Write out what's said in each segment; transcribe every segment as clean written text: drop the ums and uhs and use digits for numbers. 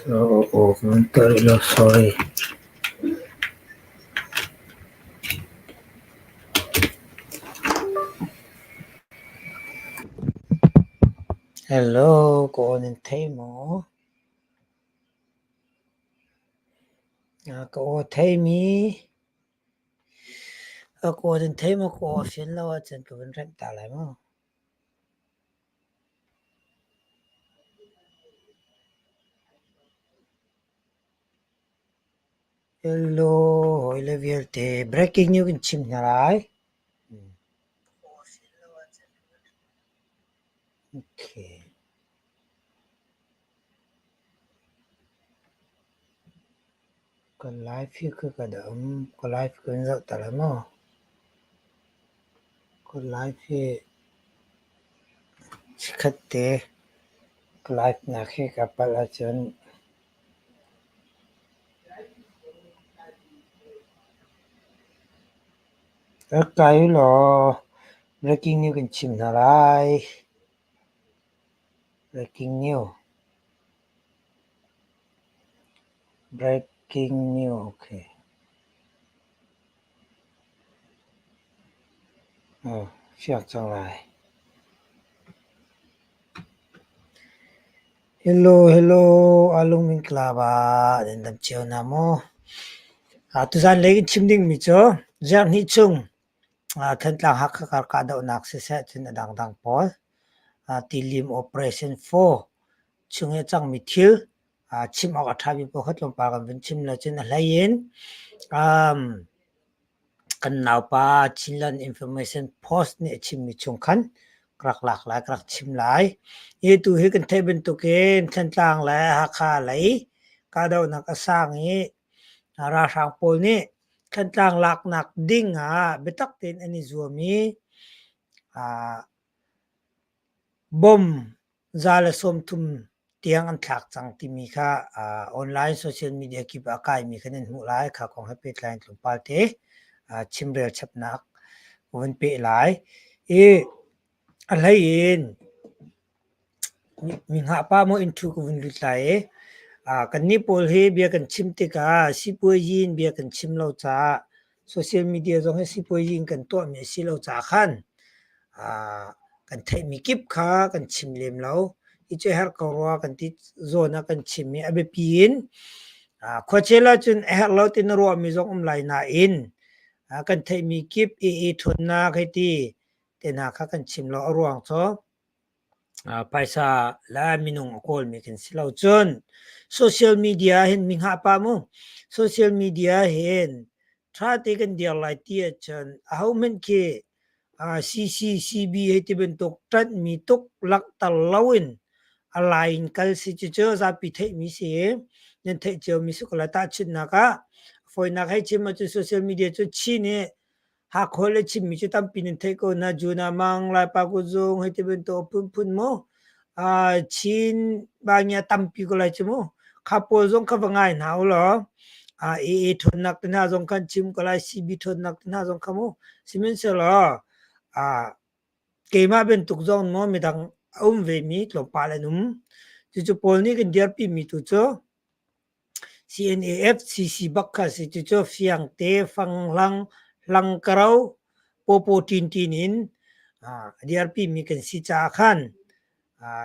So aw ka van tuah rih lo, sorry. Hello, ka aw nan thei maw? Ka aw theimi ka aw nan thei maw? Ka aw a fian lo ahcun ka vun remh ta lai mu. Hello, hawile vialte breaking news kan chim hna lai. Okay. Ka live hi ka ka dah um. Ka live kan zoh ta lai maw? Ka live hi chikkhat te ka live nak hi ka palh ahcun rak kai u law breaking news kan chim hna lai. Breaking news. Breaking news, okay. Fiak cang lai. Hello, hello, alung min klaba nan dam cio na maw? Tuzan lei kan chim dingmi cu zarhhnih chung Thantlang Hakha kar kahdohnak siseh cun a dangdang pawl Tilim Operation 4 chung i a cangmi thil chim awk a ṭhami pawl kha tlawmpal kan vun chim lo cun a hlei in kan naupa Chinland Information Post nih a chimmi chung khan ka rak lak lai, ka rak chim lai. Hi tu hi kan theih bantukin Thantlang le Hakha lei kahdohnak a sang i ralhrang pawl nih Thantlang laknak ding ah biatak tein an i zuam i bom 130 tiang an thlak cang timi kha online social media kip ah a kaimi kha nan hmuh lai. Kha kong he pehtlai in tlawmpal te chimrel chapnak ka vun peh lai. I a hlei in mi hngahpah maw inn ṭhu ka vun lut lai i kannih pawl hi bia kan chim tikah sipuazi in bia kan chim lo caah social media zong hi sipuazi in kan tuahmi a si lo caah khan kan theihmi kip kha kan chim lem lo. Hi cu a herh ko rua kan ti zawn ah kan chim i a biapi in khuachel ahcun a herh lo ti na ruahmi zong um lai nain kan theihmi kip i i ṭhawnnak hei ti te hna kha kan chim lo. A ruang cu phaisa le minung a kawlmi kan si lo. Cun social media hin mi hngah pah mu. Social media hin ṭha te kan dir lai ti ahcun ahohmanh khi CCCB hei ti bantuk ṭanhmi tuk langhter loin a lai in kal si cucu zapi theihmi si i nan theih ciomi si ko lai. Tahchunhnak ah fawinak hei chim ahcun social media cu Chin i Hakha le chimmi cu tampi nan theih ko hna. Juna Mang, Laipa Kuzung hei ti bantuk a phunphun mu. Chin bangia tampi ko lai cu mu. Kha pawl zong kha va ngai hna u law AA ṭhawnnak te hna zong khan chim ko lai, CB ṭhawnnak te hna zong kha mu. Sihmanhsehlaw keimah bantuk zong maw midang a um vemi tlawmpal an um. Cucu pawl nih kan dirpimi tu cu CNAF CC bak kha si cucu fiangte fanghlang hlangkaro pawpaw ṭinṭin in a dirpimi kan si caah khan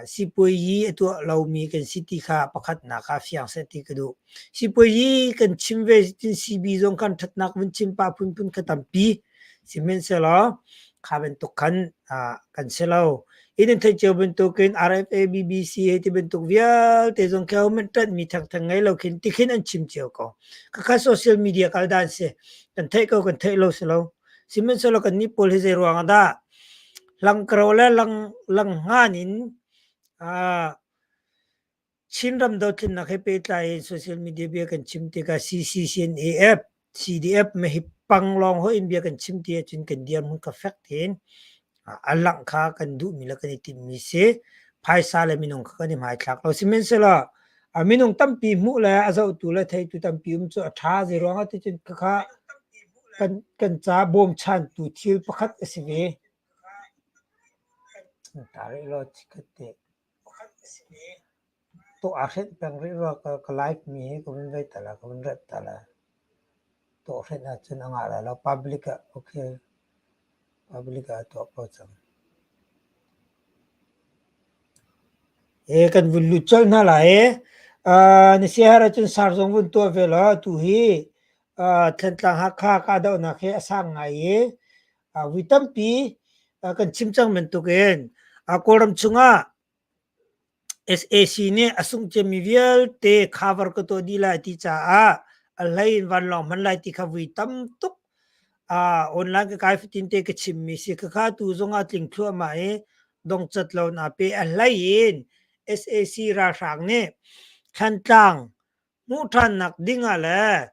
sipuayi a tuah lomi kan si ti kha pakhatnak ah fiang seh ti ka duh. Sipuayi kan chim ve cun CB zong kan ṭhatnak vun chim pah phunphun kha tampi. Sihmanhsehlaw kha bantuk khan kan si lo. Hi nan theih cio bantukin RFA, BBC hei ti bantuk vialte zong khi hohmanh ṭanhmi thengtheng ngei lo khin tikhin an chim cio ko. Khakha social media kal dan si. Kan theih ko kan theih lo si lo. Sihmanhsehlaw kannih pawl hi zei ruang ah dah langkro le lang langhngan in Chinram dothlennak he pehtlai in social media bia kan chim tikah CCCNAF, CDF mehip panglong hoih in bia kan chim ti ahcun kan dirhmun kha fek tein a langh kha kan duhmi le kan i timhmi si. Phaisa le minung kha kan i hmaithlak lo. Sihmanhsehlaw minung tampi hmuh le a zohtu le theitu tampi um cu a ṭha. Zeiruangah ticun khakha kan, kan ca bawmchantu thil pakhat a si ve. Ta rih law chikkhat te. Tawh aa hrenh peng rih rua ka live mi hi ka vun vei ta la, ka vun remh ta la. Tawh hrenh ahcun a ngah lai lo. Public ah okay. Public ah a tuah ko cang. E kan vun lut colh hna lai e. Na siaherh ahcun sar zong vun tuah ve law atu hi Thantlang Hakha kahdohnak hi a sang ngai i vui tampi kan chim cang bantukin Kawlram chungah Sac nih a sungh ciami vialte cover ka tuah dih lai ti caah a hlei in vanlawng hman lai ti kha vui tam tuk online ka kai fatin te ka chimmi si. Khakha tu zong ah tling thluahmah i dongcat lo in aa pe. A hlei in sac ralhrang nih Thantlang hmuh ṭhannak ding ah le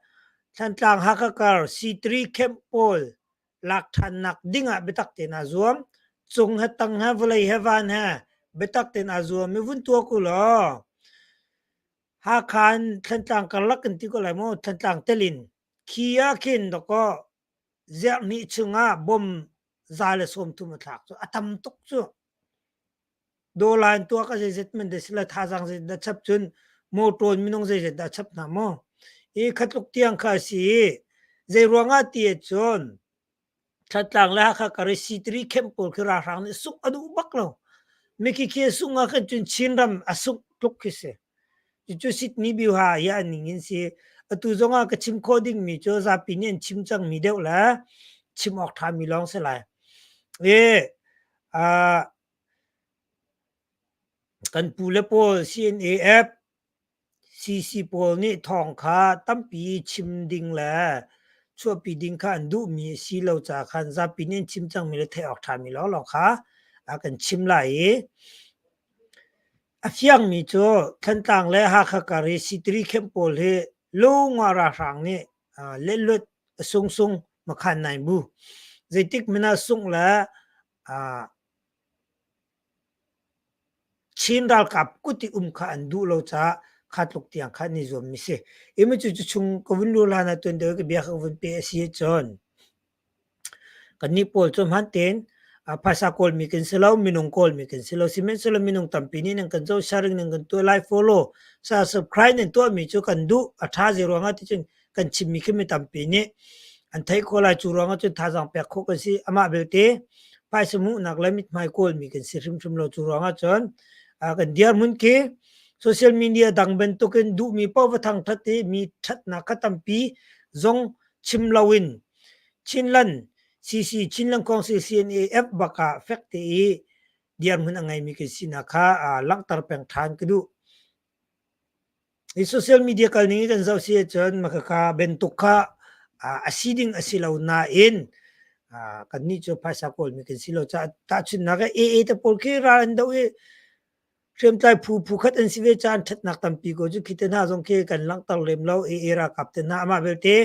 Thantlang Hakha kar C3 camp pawl lak ṭhannak ding ah biatak tein aa zuam. Cung he tang he vawlei he van he biatak tein aa zuam i vun tuak u law Hakha in Thantlang karlak kan ti ko lai maw Thantlang telin khi ah khin dawkaw zerhnih chungah bom 130 a thlak cu a tam tuk cu. Dawla in tuak a zeizat man dah sila thazaang zeizat dah chap cun motor in minung zeizat dah chap hna maw? I khatluk tiang kha a si i zei ruangah ti ahcun Thantlang le Hakha kar i C3 camp pawl khi ralhrang nih sungh a duh bak lo. Mikhi khi a sungh ah khan cun Chinram a sungh tluk khi si. Cucu Sydney Biuha i a ning in si. Atu zongah ka chim khawh dingmi cu zapi nih an chim cangmi deuh le chim awk ṭhami lawng si lai. I kan pu le pawl CNAF CC pawl nih thawng kha tampi chim ding le chuahpi ding kha an duhmi a si lo caah khan zapi nih an chim cangmi le theih awk ṭhami lawnglawng kha a kan chim lai i a fiangmi cu Thantlang le Hakha kar i Sitri camp pawl hi lungah ralhrang nih lehlut a sungsung makhan nai bu. Zeitik hmanh ah sungh le Chin ralkap kut i um kha an duh lo caah kha tluk tiang kha an i zuammi si. Imi cu chung ka vun luh hlan ah tuan deuh i ka bia ka vun pe a si ahcun kannih pawl cu hmaan tein phaisa kawlmi kan si lo, minung kawlmi kan si lo. Sihmanhsehlaw minung tampi nih nan kan zoh, sharing nan kan tuah lai, follow, subscribe nan tuahmi cu kan duh. A ṭha zei ruangah ti cun kan chimmi khi mi tampi nih an theih khawh lai. Cu ruangah cun thazaang pek khawh kan si. Amah belte phaisa hmuhnak le mithmai kawlmi kan si hrimhrim lo. Cu ruangah cun kan dirhmun khi social media dang bantukin duhmi paoh va thangṭhat i mi ṭhatnak kha tampi zong chim loin Chinland CC Chinland Council CNAF bak ah fek te i dirhmun a ngeimi kan sinak kha langhter peng ṭhan ka duh. Hi social media kal ning i kan zoh si ahcun makhakha bantuk kha a si ding a si lo nain kannih cu phaisa kawlmi kan si lo caah tahchunhnak ah AA te pawl khi ral an doh i hriamtlai phu phu khat an si ve caah an ṭhatnak tampi ko cu khi te hna zong khi kan langhter lem lo AA ralkap te hna amah belte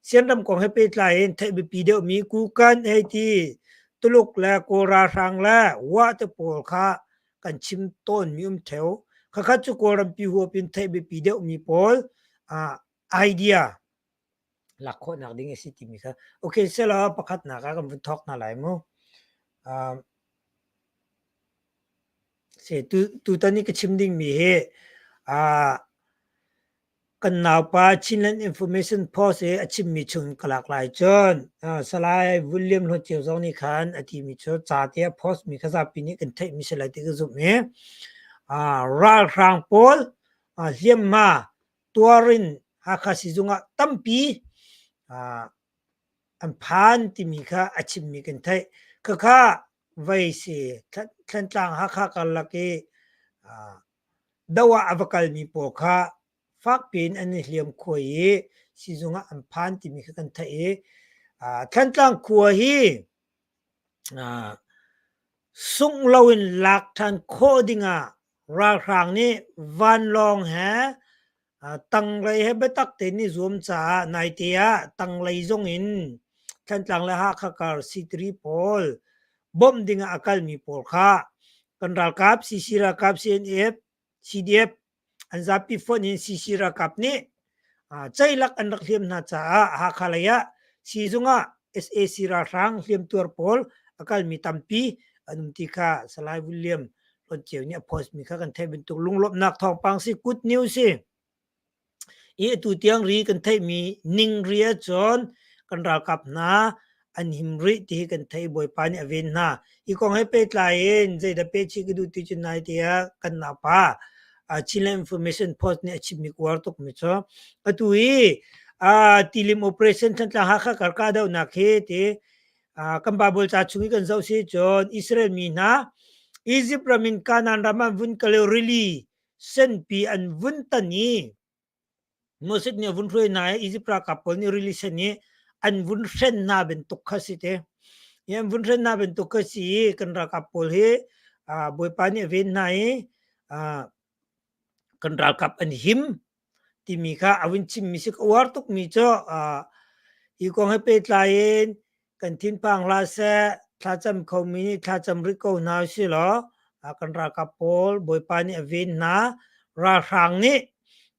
Sianram kong he pehtlai in theih biapi deuhmi Kukan hei ti Tuluk le Kawl ralhrang le Wa te pawl kha kan chim tawnmi um theo. Khakhat cu Kawlrampi huap in theih biapi deuhmi pawl idea lak khawhnak ding a si timi kha. Okay, selaw pakhatnak ah kan vun thawk hna lai mu. Se tu tutan i ka chim dingmi hi Kan naupa Chinland Information Post i a chimmi chung ka lak lai cun Salai William Hlawnceu zong nih khan a timi cu ca te a post mi kha zapi nih kan theihmi si lai ti ka zumh i ralhrang pawl hliamhma tuar in Hakha sizung ah tampi an phan timi kha a chimmi kan theih. Khakha vei si Thlantlang Hakha karlak i Do ah a va kalmi pawl kha fakpi in an i hliamkhuai i siizung ah an phan timi kha kan theih i Thantlang khua hi sungh loin lak ṭhan khawh dingah ralhrang nih vanlawng he tanglei he biatak tein i zuam caah naite ah tanglei zong in Thantlang le Hakha kar sitri pawl bawmh dingah a kalmi pawl kha kan ralkap CC ralkap CNF CDF an zapi fonh in CC ralkap nih ceilak an rak hliam hna caah Hakha lei ah siizung ah sac ralhrang hliamtuar pawl a kalmi tampi an um ti kha Salai William. Hlawn Ceu nih a post mi kha kan theih bantuk lunglawmhnak thawngpang si good news si. I atu tiang ri kan theihmi ning ri ahcun kan ralkap hna an him rih ti hi kan theih Bawipa nih a ven hna. Hi kong he pehtlai in zeidah pehchih ka duh ti cu nai tiah kan naupa Chinland Information Post nih a chimmi ka uar tukmi cu atu hi tilim operation Thantlang Hakha kar kahdohnak hi ti kan Bible ca chung i kan zoh si cun Israel mi hna Egypt ram in Kanaan ram an vun kal i rili senpi an vun tan i Moses nih a vun hruai hna i Izipt ralkap pawl nih rili sen i an vun hren hna bantuk kha si te. Hi an vun hren hna bantuk kha si i kan ralkap pawl hi Bawipa nih a ven hna i kan ralkap an him timi kha a vun chimmi si ka uar tukmi cu hi kong he pehtlai in Kan thinphang hlah seh, thlacam khomi nih thlacam rih ko hna usih law kan ralkap pawl Bawipa nih a ven hna. Ralhrang nih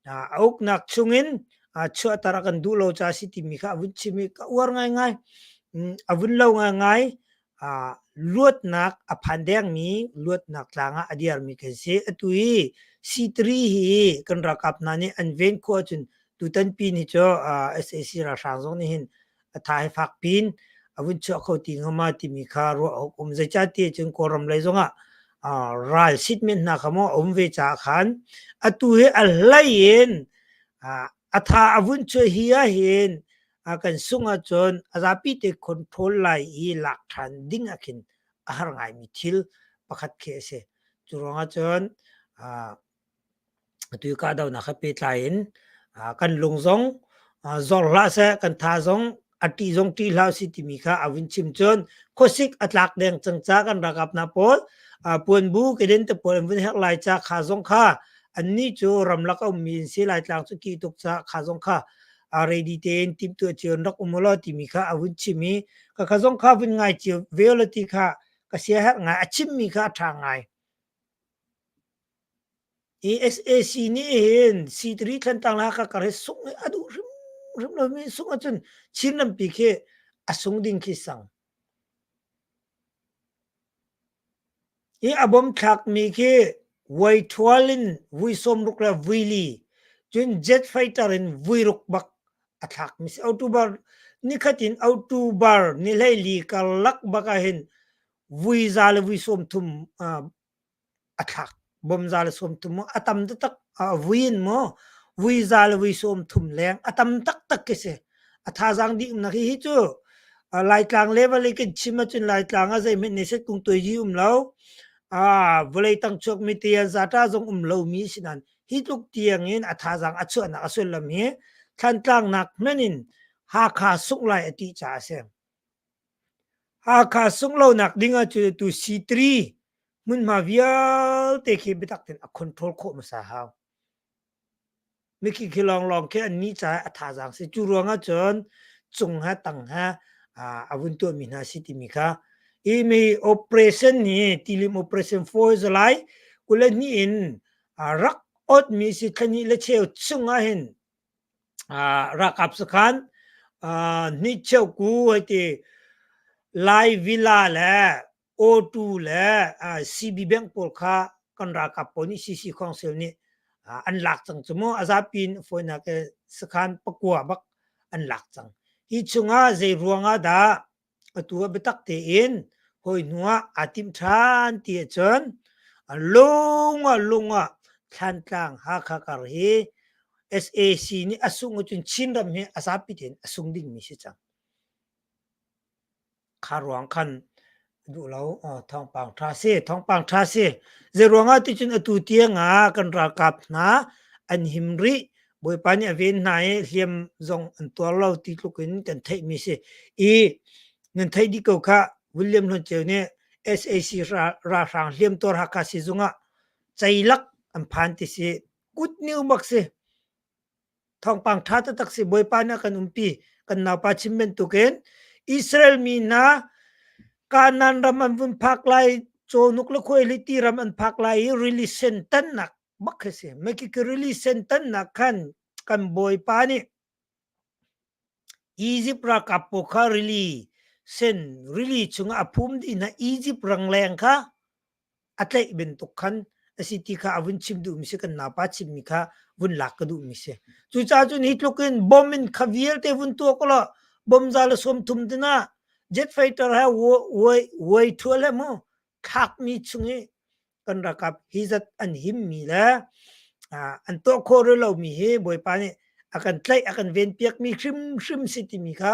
a uknak chungin chuahter a kan duh lo caah a si timi kha a vun chim i ka uar ngaingai. A vun lo ngaingai. Luatnak a phan dengmi, luatnak tlang ah a dirmi kan si. Atu hi C3 hi kan ralkap hna nih an ven khawh ahcun tutan pin hi cu sac ralhrang zong nih hin a tha he fak pin a vun chuah kho ti hnga ma timi kha ruah awk um zeicahtiah cun Kawlram lei zongah ral sitmen hna kha maw a um ve caah khan atu hi a hlei in a tha a vun chuah hi ah hin kan sung ahcun a zapi te control lai i lak ṭhan ding ah khin a har ngaimi thil pakhat khi a si. Cu ruangah cun Atu i kahdohnak he pehtlai in kan lung zong zor hlah seh, kan tha zong a ṭih zong ṭih hlah usih timi kha a vun chim. Cun khuasik a tlak deng cang ca kan ralkap hna pawl puanbu keden te pawl an vun herh lai ca kha zong kha annih cu ramlak a ummi an si Laitlang cu kih tuk ca kha zong kha ready tein timhtuah cio in rak um ulaw timi kha a vun chim i ka kha zong kha vun ngai cio ve ulaw ti kha ka siaherh ngai a chimmi kha a ṭha ngai. Hi sac nih hin C3 Thlantlang le Hakha kar hi sungh hi a duh hrimhrim lomi sungh ahcun Chin rampi khi a sung ding khi sang. Hi a bom thlakmi khi voi ṭhual in vui 60 le vui li cun jet fighter in vui ruk bak a thlakmi si. October nikhat in October ni 14 karlak bak ahhin vui za le vui 30 a thlak. Bom za le 30 maw a tam taktak vui in maw vui za le vui 30 leng a tam taktak khi si. A thazaang dih umnak hi hi cu Laitlang level i kan chim ahcun Laitlang ah zeihmanh ne set kung tuai um lo. Vawlei tang chuak mi tian zata zong um lomi si nain hi tluk tiang in a thazaang a chuahnak a sullam hi Thlantlang nak hmanh in Hakha sungh lai a ti caah a si. Hakha sungh lonak ding ahcun atu C3 hmunhma vialte khi biatak tein a control khawh hmasa hau. Mikhi khi lawnglawng khi an nih caah a thazaang si. Cu ruang ahcun cung he tang he a vun tuahmi hna si timi kha i mi operation hi tilim operation 4 July 22 in rak ot mi si thlahnih le cheu chung ah hin Ralkap sakhan hnihcheuku hei ti Lai Villa le O2 le CB Bank pawl kha kan ralkap pawl nih CC Council nih an lak cang cu mu. A zapi in fawinak sakhan pakua bak an lak cang. Hi chungah zei ruangah dah Atu ah biatak tein hawi hnu ah aa timh ṭhan ti ahcun lung ah lung ah Thlantlang Hakha kar hi sac nih a sungh ahcun Chinram hi a zapi tein a sung dingmi si cang. Kha ruang khan duh lo thawngpang ṭha si thawngpang ṭha si zei ruangah ticun atu tiang ah kan ralkap hna an him rih Bawipa nih a ven hna i hliam zong an tuar lo ti tluk in kan theihmi si. I nan theih dih ko khah William Hlawn nih sac ralhrang hliam tuar Hakha sizung ah ceilak an phan ti si. Good news bak si. Thawngpang ṭha taktak si. Bawipa nih a kan umpi. Kan naupa chim bantukin Israel mi hna Kanaan ram an vun phak lai, cawhnuk le khuaihli ram an phak lai i rili sen tannak bak khi si. Mekiki rili sen tannak khan kan bawipa nih Egypt ralkap pawl kha rili sen rili chungah a phum dih hna. Egypt rangleng kha a a tlaih bantuk khan a si ti kha a vun chim duhmi si kan naupa chimmi kha vun lak ka duhmi si. Cucaah cun hi tluk in bom in kha vialte vun tuah ko law bom za le 30 tina jet fighter he wai thual he mu thlakmi chung i kan ralkap hi zat an himmi le an tuah khawh rih lomi hi Bawipa nih a kan tlaih a kan venpiakmi hrimhrim si timi kha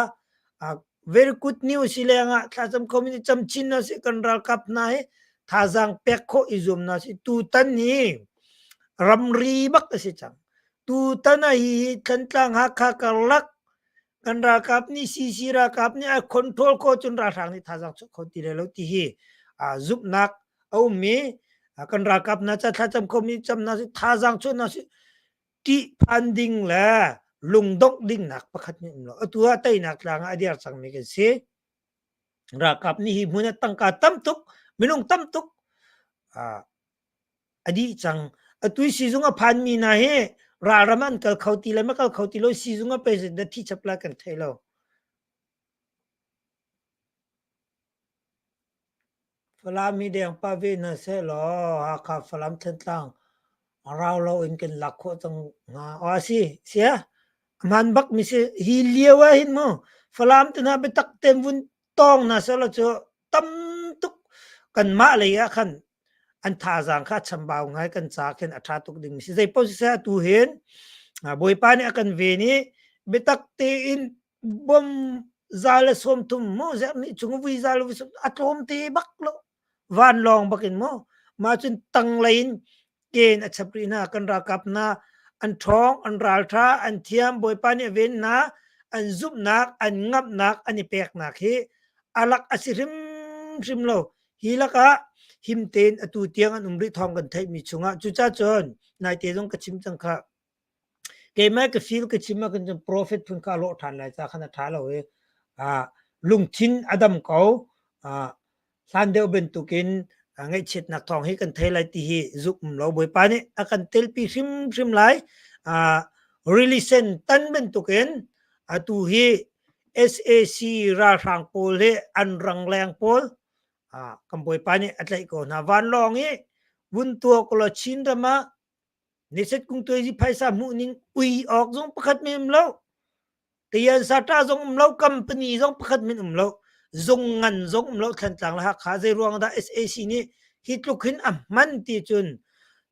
very good news si lengah thlacam kho mi camchin na si kan ralkap hna hi thazaang pek khawh i zuam na si tutan hi ramri bak a si cang tutan a hi Thantlang Hakha karlak kan ralkap nih CC ralkap nih a control ko cun ralhrang nih thazaang chuah kho ti lo ti hi zumhnak a um i kan ralkap hna ca thlacam kho mi cam na si thazaang chuah na si ṭihphan ding le lungdongh dingnak pakhat nih um lo atu ah teinak tlang ah a dir cangmi kan si ralkap nih hi hmun ah tangka tam tuk minung tam tuk a dih cang. Atu i siizung a phanmi hna hi ralram an kal kho ti le ma kal kho ti lo siizung ah pei na thi chap lai kan thei lo. Falam hi deng pa ve hna seh law Hakha Falam Thantlang rau lo in kan lak khawh cang hnga. Aw a si, sia. A hmaan bak mi si. Hi lio ah hin mu Falam te hna biatak tein vun tawng hna seh law cu tam tuk kanmah lei ah khan an thazaang kha chambau ngai kan ca khin a ṭha tuk ding si zeipaoh siseh atu hin Bawipa nih a kan ven i biatak tein bom 130 mu zerh chung vui za le a tlawm te bak lo vanlawng bakin mu mah cun tanglei in ken a chap rih hna kan ralkap hna an ṭhawng an ralṭha an thiam Bawipa nih a ven hna an zumhnak an ngamhnak an i peknak hi alak a si hrimhrim lo Hi lakah him tein atu tiang an um rih thawng kan theihmi chungah cucaah cun naite zong ka chim cang kha keimah ka feel ka chim ah kan prophet phun kha a lawh ṭhan lai ca khan a ṭha lo i lungthin a dam ko hlan deuh bantukin ngaihchiatnak thawng hi kan thei lai ti hi zumh um lo Bawipa nih a kan telpi hrimhrim lai rili sen tan bantukin atu hi SAC ralhrang pawl hi an rangleng pawl kan bawipa nih a tlaih ko hna. Vanlawng i vun tuah ko law Chin ram ah niset kung tuai phaisa hmuh ning ui awk zong pakhat men um lo. Tayan sata zong um lo, company zong pakhat men um lo, zung ngan zong um lo Thlantlang le Hakha zei ruang dah SAC nih hi tluk hin a hman ti cun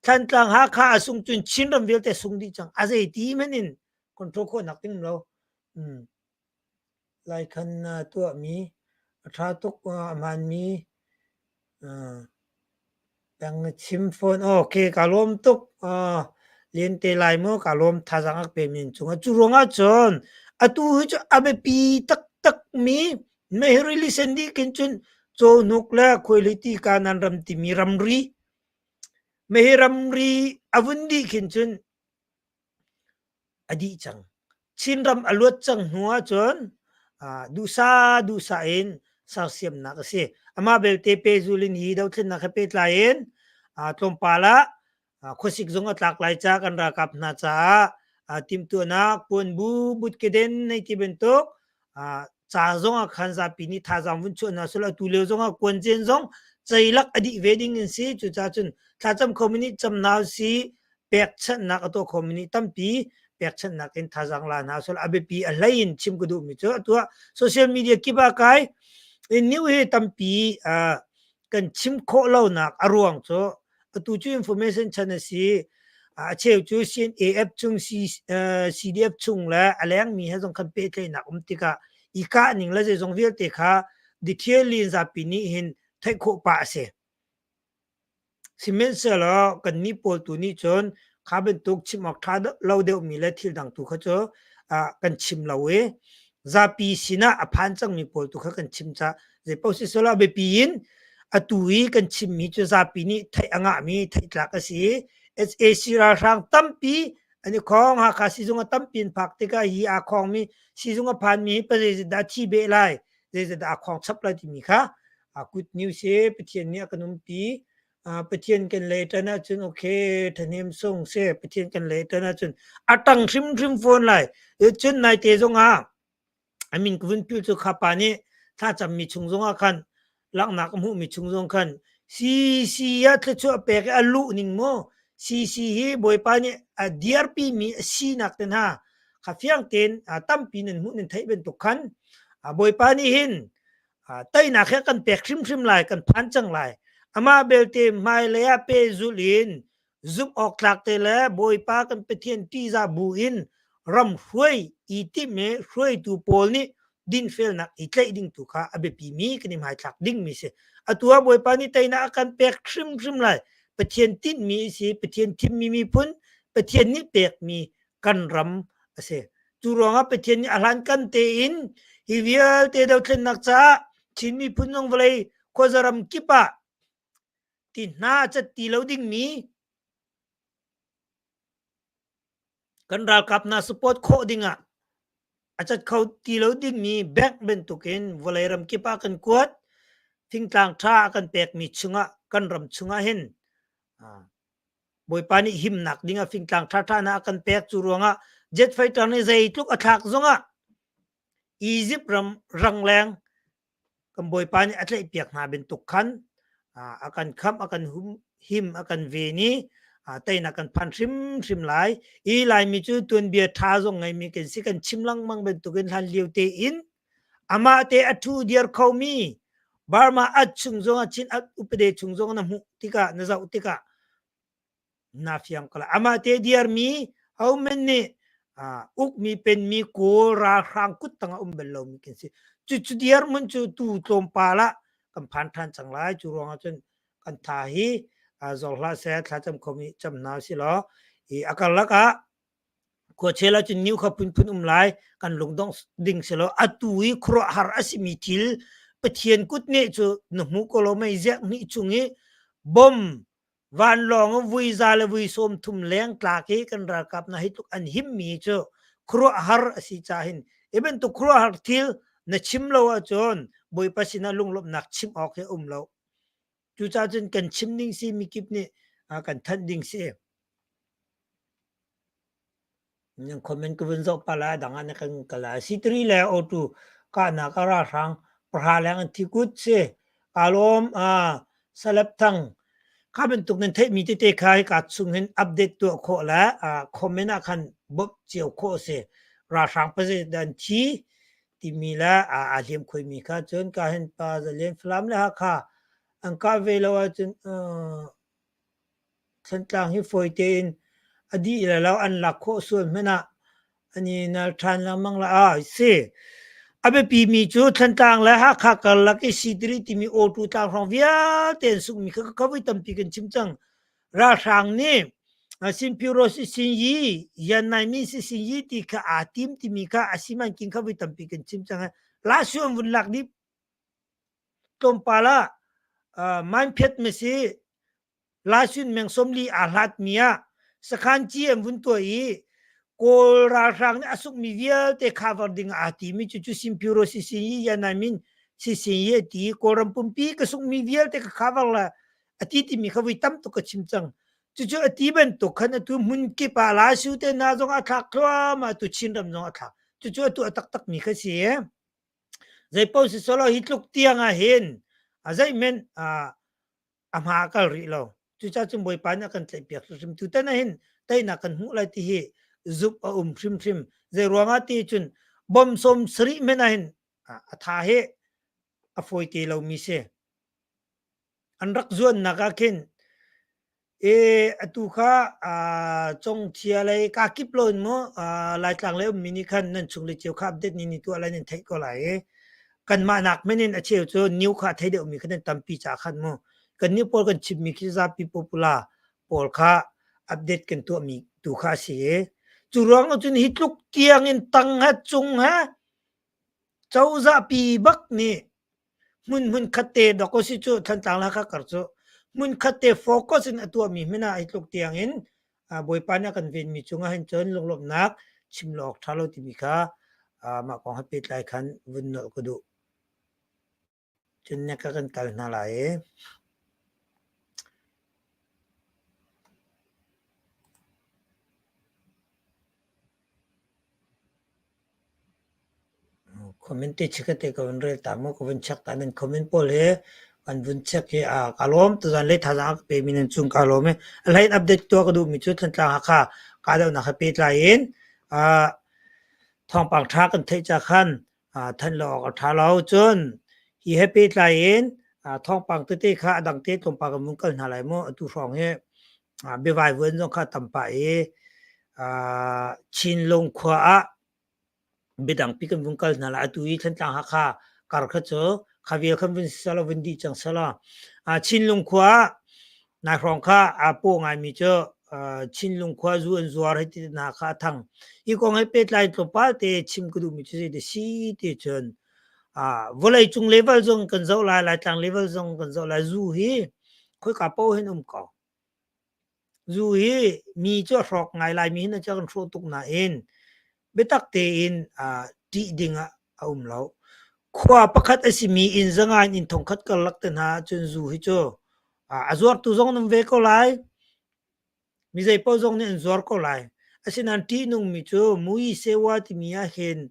Thlantlang Hakha a sung cun Chin ram vialte sung dih cang. A zei ti men in control khawhnak ding um lo. Laikhan na tuahmi a ṭha tuk a hmaanmi peng na chim fawn. Okay, kaa lawm tuk. Len te lai maw kaa lawm thazaang a ka pemi an cungah. Cu ruangah cun atu hi cu a biapi taktakmi mehri lisen dih khin cun cawhnuk le khuailiti kanan ram timi ramri mehri ramri a vun dih khin cun a dih cang. Chinram a luat cang hnu ahcun duhsah duhsah in sersiamnak a si. Amah belte pehzul in hi dothlennak he pehtlai in tlawmpal ah khuasik zong a tlak lai ca kan ralkap hna caah timhtuahnak puanbu butkeden hei ti bantuk ca zong ah khan zapi nih thazaang vun chuah hna selaw atu lio zong ah kuanzen zong ceilak a dih ve ding in si cucaah cun thlacam khomi nih camnau si pekchanhnak a tuah khomi nih tampi pekchanhnak in thazaang la hna selaw a biapi a hlei in chim ka duhmi cu atu ah social media kip ah kai new hi tampi kan chim khawh lonak a ruang cu atu cu information chan a si. A cheu cu CNAF chung CDF chung le a lengmi he zong khan pehtlaihnak um tikah i kah ning le zeizong vialte kha detail in zapi nih hin theih khawh pah a si. Sihmanhsehlaw kannih pawl tu nih cun kha bantuk chim awk ṭha lo deuhmi le thil dang tu kha cu kan chim lo i zapi sinah a phan cangmi pawl tu kha kan chim caah zeipaoh siselaw biapi in atu i kan chimmi cu zapi nih theih a ngahmi theihtlak a si i SAC ralhrang tampi an i khong Hakha sizung a tampi an phak tikah hi aa khongmi sizung a phanmi hi pazeizat dah thi beh lai zeizat dah aa khong chap lai timi kha a good news hi Pathian nih a kan umpi Pathian kan lei ṭan ahcun okay ṭhahnem sung si Pathian kan lei ṭan ahcun a ṭang hrimhrim fawn lai cun naite zongah a min ka vun pil cu kha pa nih thlacammi chung zongah khan langhnak a hmuhmi chung zong khan. CC ah thluachuah pek i a luh ning mu CC hi Bawipa nih a dirpi mi a sinak te hna kha fiang tein tampi nan hmuh nan theih bantuk khan Bawipa nih hin teinak he kan pek hrimhrim lai kan phan cang lai amah belte hmailei ah pehzulh in zumh awk tlak te le Bawipa kan Pathian ṭihzah bu in ram hruai i timh i hruaitu pawl nih dinfelnak i tlaih ding tu kha a biapi mi kan i hmaithlak ding mi si. Atu ah Bawipa nih teinak a kan pek hrimhrim lai. Pathian tinhmi a si, Pathian thimmi miphun, Pathian nih pekmi kan ram a si. Cu ruangah Pathian nih a hlankan tein hi vialte dothlennak caah Chin miphun zong vawlei khuazaram kip ah ti hna a cat ti lo dingmi kan ralkap hna support khawh dingah a cat kho ti lo dingmi bank bantukin vawlei ram kip ah kan kuat thingtlang ṭha a kan pekmi chungah kan ram chungah hin Bawipa nih himnak ding ah fingtlang ṭhaṭha hna a kan pek. Cu ruangah jet fighter nih zeitluk a thlak zongah Egypt ram rangleng kan Bawipa nih a tlaihpiak hna bantuk khan a kan khamh, a kan him, a kan ven i teinak kan phan hrimhrim lai. I Laimi cu tuanbia ṭha zong ngeimi kan si. Kan chim lengmang bantukin hlan lio tein amah te a ṭhu diar khomi Burma at chung zongah Chin at upade chung zong na hmuh tikah na zoh tikah na fiang ko lai. Amah te diarmi hohmanh nih ukmi penmi Kawl ralhrang kut tangah um bal lomi kan si. Cucu dirhmun cu tu tlawmpal ah kan phan ṭhan cang lai. Cu ruangah cun kan tha hi zor hlah seh thlacam khomi cam hna usih law i a karlak ah Khuachel ahcun niu kha phunphun um lai, kan lungdongh ding si lo. Atu i khuaruahhar a simi thil Pathian kut neh cu na hmu ko lo mei ziak hnih chung i bom vanlawng in vui za le vui sawm thum leng tlak i kan ralkap hna hi tluk an himmi cu khuaruahhar a si ca hin hi bantuk khuaruahhar thil na chim lo ahcun Bawipa sinah lunglawmhnak chim awk hi a um lo. Cucaah cun kan chim ding si mikip nih kan thanh ding si. Nan comment ka vun zoh pah lai dang ah na kan kal lai. C3 le O2 kahnak a ralhrang pahra leng an thi kut si. Kaa lawm Salep Thang kha bantuk nan theihmi tete kha hika chung hin update tuah khawh le comment ah khan bawmh cio khawh a si. Ralhrang pazit an thi timi le aa hliam khoimi kha cun ka hin pa Zalian Falam le Hakha an kah ve lo ahcun Thantlang hi fawi tein a dih le lo an lak khawh sual hmanh ah an i nal ṭhan lengmang la. Ah, si. A biapimi cu Thantlang le Hakha karlak i Sitiri timi awtu tlang hrawng vialte an sunghmi kha ka voi tampi kan chim cang. Ralhrang nih Sinpiro sisin yi, Yan Nai sisin yi ti kha aa tim timi kha a simanking kha voi tampi kan chim cang. Lashu an vun lak dih tlawmpal ah Mainphiat masi Laisun meng 40 aa hlatmi ah sakhan ci an vun tuah i Kawl ralhrang nih a sukmi vialte cover ding ah aa timi cu cu Simpuro sisin yi Yanaimin sisin yi a ti i Kawlram pumpi ka sukmi vialte ka cover la a ti timi kha voi tam tuk ka chim cang. Cucu a ti bantuk khan atu hmun kip ah Laisu te hna zong a thlak thluahmah atu Chinram zong a thlak. Cucu atu a taktakmi kha si. Zeipaoh si selaw hi tluk tiang ah hin a zeihmanh a hma a kal rih lo. Cucaah cun Bawipa nih a kan tlaihpiak hrimhrim. Tutan ah hin teinak kan hmuh lai ti hi zumh a um hrimhrim. Zei ruangah ti cun bom sawm sarih hmanh ah hin a tha hi a fawi te lomi si. An rak zuannak ah khin E atu kha Congthia lei kakip lo in mu Laitlang lei ummi nih khan nan chung le cio kha update ni ni tuah lai nan theih ko lai i kanmah nak men in a cheu cu new kha a thei deuhmi kha nan tampi ca khan mu kannih pawl kan chimmi khi zapi popular pawl kha update kan tuahmi tu kha a si i cu ruang cun hi tluk tiang in tang he cung he cozah pi bak nih Hmun hmunkhat te dawk si cu Thantlang le Hakha kar cu hmunkhat te focus in a tuahmi hmanh ah hi tluk tiang in Bawipa nih a kan venmi cungah hin cun lunglawmhnak chim lo awk ṭha lo timi kha mah kong he pehtlai khan vun nolh ka duh. Cun nek ka kan kal hna lai i. Comment te chikkhat te ka vun rel ta mu, ka vun check ta. Nan comment pawl hi Kan vun check hi ka lawm. Tuzan lei thazaang a ka pemi nan cung ka lawm i a hlei in update tuah ka duhmi cu Thantlang Hakha kahdohnak he pehtlai in thawngpang ṭha kan theih ca khan thanh lo awk a ṭha lo. Cun hi he pehtlai in thawngpang tete kha a dang te tlawmpal kan vun kal hna lai mu. Atu hrawng hi biavaivuan zong kha tam pah i Chinlung khua ah biadangpi kan vung kal hna lai. Atu i Thantlang Hakha kar kha cu kha vial khan vun selaw vun dih cang selaw. Chinlung khua ah nai hrawng kha aa paw ngaimi cu Chinlung khua zu an zuar hei ti hna kha a thang. Hi kong he pehtlai tlawmpal te chim ka duhmi cu zei si ti cun vawlei cung level zong kan zoh lai, Laitlang level zong kan zoh lai. Zu hi khoika paoh hin um ko. Zu hi mi cu a hrawk ngai laimi hin a kan hrawh tuk nain biatak tein ṭih ding ah a um lo. Khua pakhat a simi inn zanga in inn thongkhat karlak te hna ahcun zu hi cu a zuartu zong an um ve ko lai. Mi zeipaoh zong nih an zuar ko lai. Asinain ṭihnungmi cu mui sewa timi ahhin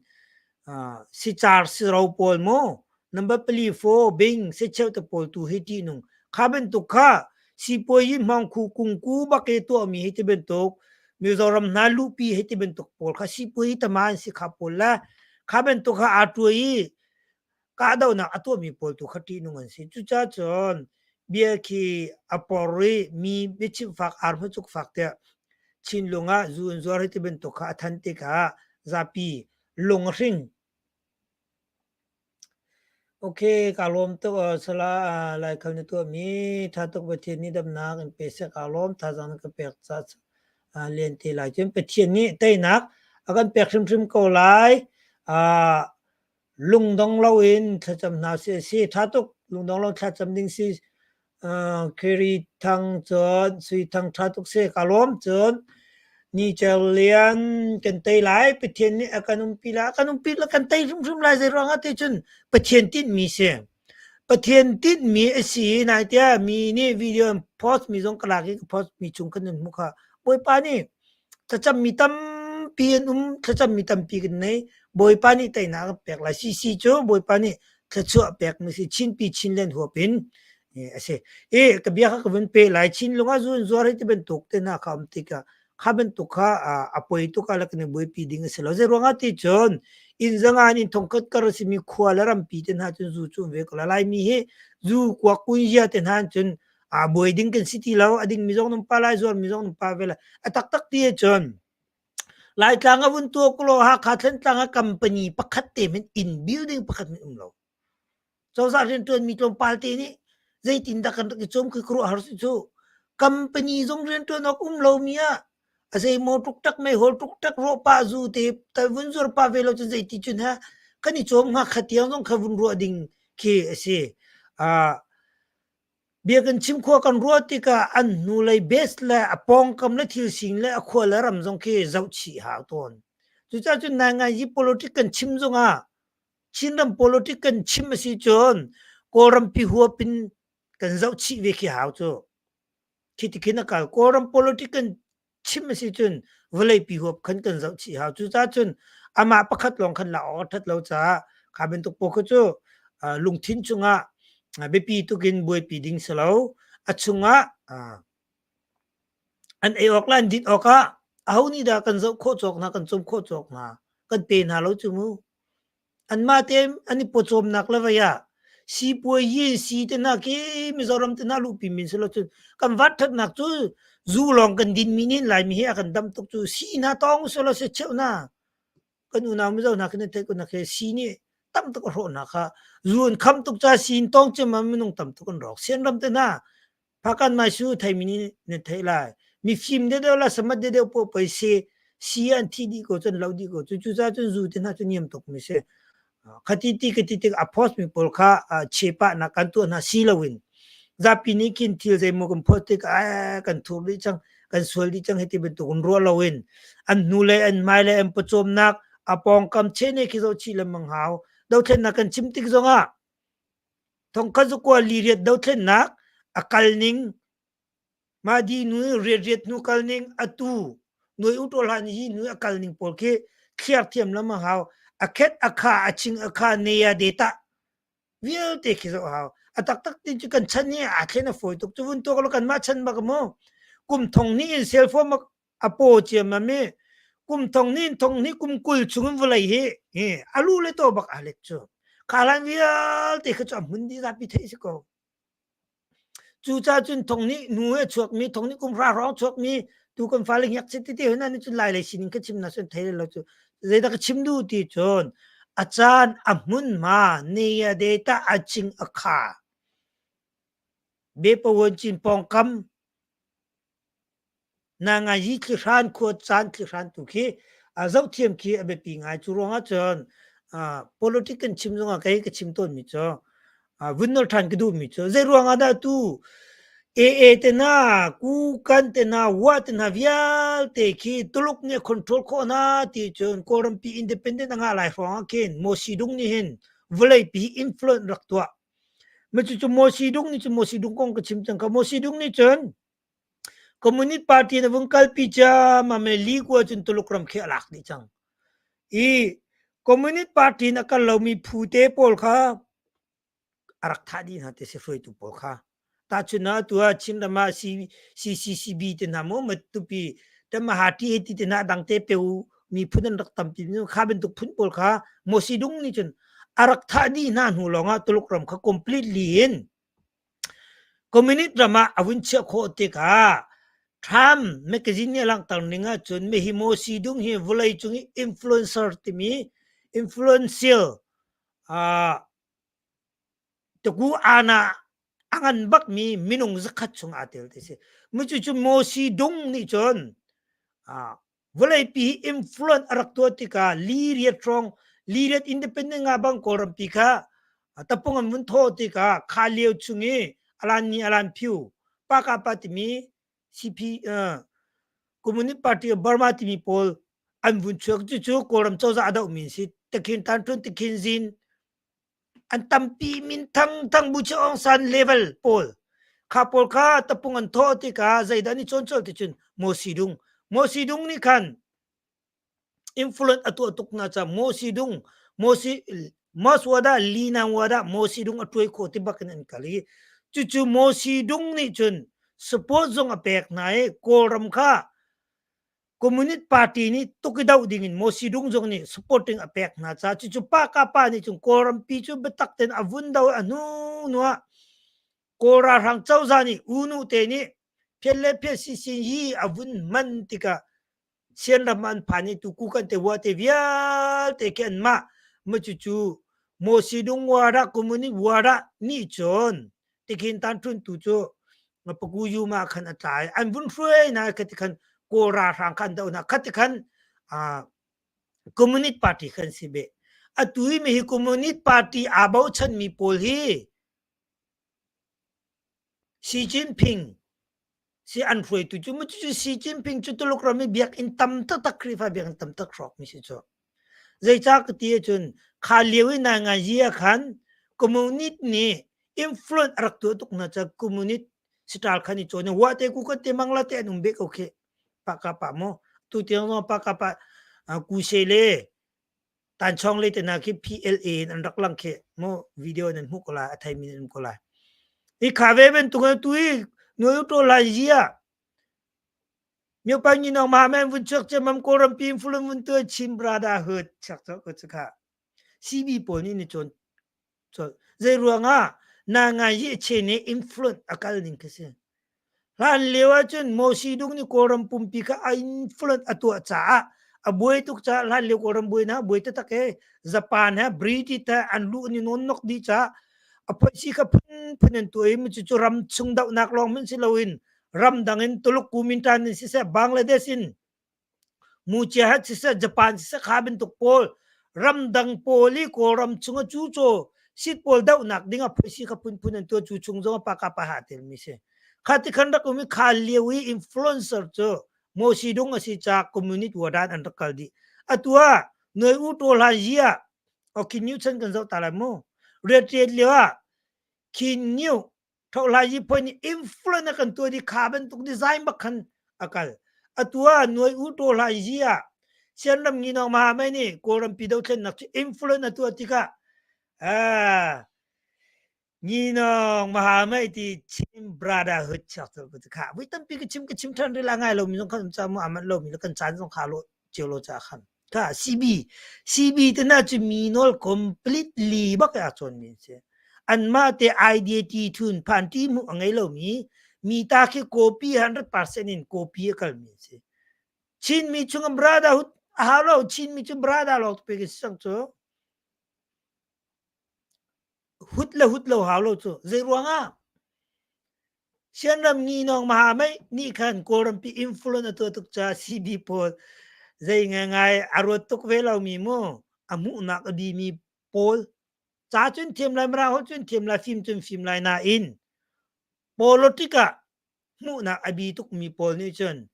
sicar siro pawl maw number pali faw bing secheu te pawl tu hi ṭihnung. Kha bantuk kha sipuayi hmawngkhu kungku bak i tuahmi hi ti bantuk Mizoram hna luhpi hi ti bantuk pawl kha sipuayi tama an si kha pawl le kha bantuk kha aa tuai i kahdohnak a tuahmi pawl tu kha ṭihnung an si. Cucaah cun bia khi a por i mi biachimh fak ar hmacuk fak tiah Chinlung ah zu an zuar hi ti bantuk kha a than tikah zapi lung a hring. Ok, kaa lawm tuk. Sala Laikhal na tuahmi ṭha tuk Pathian nih damnak in pe seh. Kaa lawm. Thazaang na ka pek caah len te lai. Cun Pathian nih teinak a kan pek hrimhrim ko lai. Lungdong loin thlacam hna sih a si. Ṭha tuk. Lungdong lo thlacam ding si. Kerry Thang cun Sui Thang ṭha tuk si. Kaa lawm. Cun Ni Cer Lian kan tei lai. Pathian nih a kan umpi lai. A kan umpi lai. Kan tei hrimhrim lai. Zei ruangah ti cun Pathian tinhmi si. Pathian tinhmi a si. Nai tiah mi nih video an post mi zong ka lak i ka post mi chung khan nan hmuh kha. Bawipa nih Thlacammi tampi an um, thlacammi tampi kan nei. Bawipa nih teinak a kan pek lai. CC cu Bawipa nih thluachuah pekmi si Chinpi Chinland huap in a si. I ka bia kha ka vun pe lai. Chinlung ah zun zuar hi ti bantuk te hna kha um tikah kha bantuk kha a poi tuk ah le kan i buaipi ding a si lo. Zei ruangah ti cun inn zangan in thongkhat kar a simi khua le rampi te hna cun zu cu um ve ko lai. Laimi hi zu kuak kunzia te hna cun aa buai ding kan si ti lo a ding mi zong nan pa lai zuar mi zong nan pa ve lai a taktak ti ahcun Laitlang a vun tuak lo Hakha Thlantlang a company pakhat te men in building pakhat men um lo cozah riantuan mi tlawmpal te nih zeitin dah kan rak i cawm khi khuaruah har si cu company zong riantuan awk um lo mi ah a zeimaw ṭukṭak meihol ṭukṭak rawhpah zu te tal vun zuar pah ve lo cun zeiti cun ha kan i cawm hnga kha tiang zong kha vun ruah ding khi a si. Bia kan chim khua kan ruah tikah an hnulei base le a pawngkam le thil sining le a khua le ram zong khi zohchih hau tawn. Cucaah cun nainganzi politic kan chim zongah Chinram politic kan chim a si cun Kawlrampi huap in kan zohchih ve khi hau cu. Khi ti khin a kal. Kawlram politic kan chim a si cun vawleipi huap khan kan zoh chih hau. Cucaah cun amah pakhat lawng khan lak awk a ṭhat lo caah kha bantuk pawl kha cu lungthin chungah biapi tuk in buaipi ding si lo. A chungah an ei awk le an din awk ah aho nih dah kan zoh khawh cawk hna, kan cawm khawh cawk hna, kan pe hna lo cu mu. Anmah tein an i pawcawmnak le vei ah sipuayi si te hna khi Mizoram te hna luhpi min si lo cun kan vat ṭhatnak cu zu lawng kan dinmi nih Laimi hi a kan dam tuk cu si hna tawng usih law si cheuh hna kan unau Mizo hna khi nan theih ko hna khi si nih tam tuk a hrawh hna kha zu an kham tuk caah si in tawng ciammam minung tam tuk an rawk Sianram te hna Phakan mai su theimi nih nan theih lai. Mifim deuhdeuh le samat deuhdeuh paoh pei si si an thi dih ko cun lo dih ko cu cucaah cun zu te hna cu niam tuk mi si. Khati ti ka ti tik a post mi pawl kha chepa nak kan tuah hna si loin zapi nih khin thil zeimaw kan post tik ah kan thur dih cang kan sual dih cang hiti bantuk in ruah loin an hnu le an hmai le an pawcawmnak a pawngkam chene khi zoh chih lengmang hau dothlennak kan chim tik zongah Thongkhat zakua li riat dothlennak a kal ning mah di nu riat riat hnu kal ning atu nuai u ṭawl hlan hi nu a kal ning pawl khi thliar thiam lam a hau a khet a kha a ching a kha ne ya de ta vialte khi zoh hau. A taktak ti cu kan chan hi aa thlen a fawi tuk. Cu vun tuak lo kanmah chan bak mu. Kum thong hnih in cell phone a paw ciammam i kum thong hnih thong hnih kum 20 chung in vawlei hi hi a lu le taw bak aa let cu. Kha hlan vialte kha cu a hmun dih zapi theih si ko. Cucaah cun thong nih nu he chuakmi, thong nih kum hra hrawng chuakmi tu kan fale ngakchia tete hna nih cun lai lei sining ka chim na cun thei lo cu zeidah ka chim duh ti cun a caan a hmunhma ne a data a ching a kha bepawan cin pawngkam Na ngai hi thlihran khua caan thlihran tu khi zohthiam khi a biapi ngai. Cu ruangah cun politic kan chim zongah kei ka chim tawnmi cu vun nol ṭhan ka duhmi cu zei ruangah dah tu AA te hna, Kukan te hna, Wa te hna vialte khi Tuluk nih a control khawh hna ti cun Kawlrampi independent a ngah lai hrawng ah khin Mawsidung nih hin vawleipi influence rak tuah. Ma cucu Mawsidung nih cun Mawsidung kong ka chim cang kha. Mawsidung nih cun Communist Party na vung kalpi ciammam i Li-kua cun Tuluk ram khi a lak dih cang. I Communist Party in a kal lomi phu te pawl kha a rak thah dih hna ti si hruaitu pawl kha. Tahchun ah atu ah Chinram ah CCCB te hna maw Matupi Tamaha TAT te hna dang te peu miphun an rak tampi kha bantuk phun pawl kha Mosidung nih cun a rak thah dih hna hnu lawngah Tuluk ram kha completely in Communist ram ah a vun chiah khawh tikah Trump magazine nih a langhter ning ahcun Mehimo Sidung hi vawleicung i influencer timi influential uh, taku ana a ngan bakmi minung zakhat chung aa tel ti si. Cucu Mo Sidung nih cun uh, Vawleipi hi influence a rak tuah tikah li riat hrawng li riat independent nga bang Kawlrampi kha tapung an vun thawh tikah kha lio chung i alan ni alan phiu pa timi CP uh, Communist Party of Burma timi pawl an vun chuak cucu Kawlram cozah a dohmi si Takhin Tan Htun Takhin Zin An tampi minthang thang Bu Aung San level pawl kha pawl kha tapung an thawh tikah zeidah an i cawn colh ti cun Mo Sidung Mo Sidung nih khan influence a tuah tuk hna caah Mo Sidung Mo Si Mos wada Lina wada Mo Sidung a tuai khawh ti bak in an kal i cucu Mo Sidung nih cun support zong a pek hna i Kawlram kha Communist Party nih tuk i doh ding in Mo Sidung zong nih supporting a pek hna caah cucu pa ka pa nih cun Kawlrampi cu biatak tein a vun do a hnu hnu ah Kawl ralhrang cozah nih U Nu te nih phiat le phiat sisin yi a vun hman tikah Sianram an phan i tu kukan te wa te vialte khi anmah ma cucu Mo Sidung wara Communist wara nih cun tikhin tan ṭun tu cu paku yu ma khan a tlai an vun hruai na khati khan kawl ralhrang khan do na khati khan communist party khan si be atu hi mi hi communist party aa bochan mi pawl hi Xi Jinping si an hruaitu cu mu cu Xi Jinping cu Tuluk ram i biakinn tam taktak Khrihfa biakinn tam tak hrawk mi si cu Zeicah ka ti ahcun kha lio i nainganzi ah khan communist nih influence a rak tuah tuk hna caah communist siṭal khan i cawn i wah te ku kan te mang la te an um beh ko khi pa ka pa maw tu tiang zong pa ka pa kuse le tanchawng le te hna khi PLA in an rak lang khi mu video nan hmuh ko lai a theimi nan um ko lai i kha ve bantuk tu i nuai to lai zia Myopa ngi nong ma men vun chuak che mam Kawlram pi fulun vun tuai Chin Brotherhood chak cho ko chu kha CB pawl nih ni chon chol zei ruangah na ngai yi che ne influence akal ning khi si hlan lio ahcun Mo Si Dung nih Kawlram pumpi kha a influence a tuah caah a buai tuk caah hlan lio Kawlram buai na buai taktak e Japan he British he an lu ni non nok di caah a phoisi kha phun phun an tuah i cu ram chung dohnak lawng hmanh si loin ramdang in Tuluk Kuomintang in siseh Bangladesh in Muchiahat siseh Japan siseh kha bantuk pawl ramdang pawl i Kawlram chung a cucaw sit pawl dohnak ding ah phaisi kha phunphun an tuah cu chung zong pa ka pa ha telmi si kha ti khan rak um i kha lio i influencer cu Mo Si Dung a si ca community wadan an rak kal dih atu ah noi u to hlan zia okay new chan kan zoh ta lai mu riat riat lio ah khin new Thohlai yi poi nih influence a kan tuah di kha bantuk design bak khan a kal. Atu ah nuai u to hlai yi ah Sianram ngi nong ma mai nih Kawlram pi dothlennak cu influence a tuah tikah ah. Nginawng mahamai ti Chin Brotherhood chuak cu ka kha vui tampi ka chim ka chim ṭhan rila ngai lomi zong khan um ca mu amat lomi le kan caan zong kha lo cio lo ca khan kha CB CB te na cu mi nawl completely bak a cawn mi si anmah te idea ti thun phan ti mu a ngei lomi mi ta khi copy 100% in copy a kal mi si Chin mi chung brotherhood a hau lo Chin mi cu brother lawng pe ka si cang cu Hut le hut lo hau lo cu. Zei ruangah? Sianram nginawng maha mei nih khan Kawlrampi influence a tuah tuk caah CB pawl zei ngaingai a ruat tuk ve lomi mu a hmuhnak a bimi pawl ca cun thiam lai Mirang holh cun thiam lai fim cun fim lai nain politic ah hmuhnak a bi tukmi pawl nih cun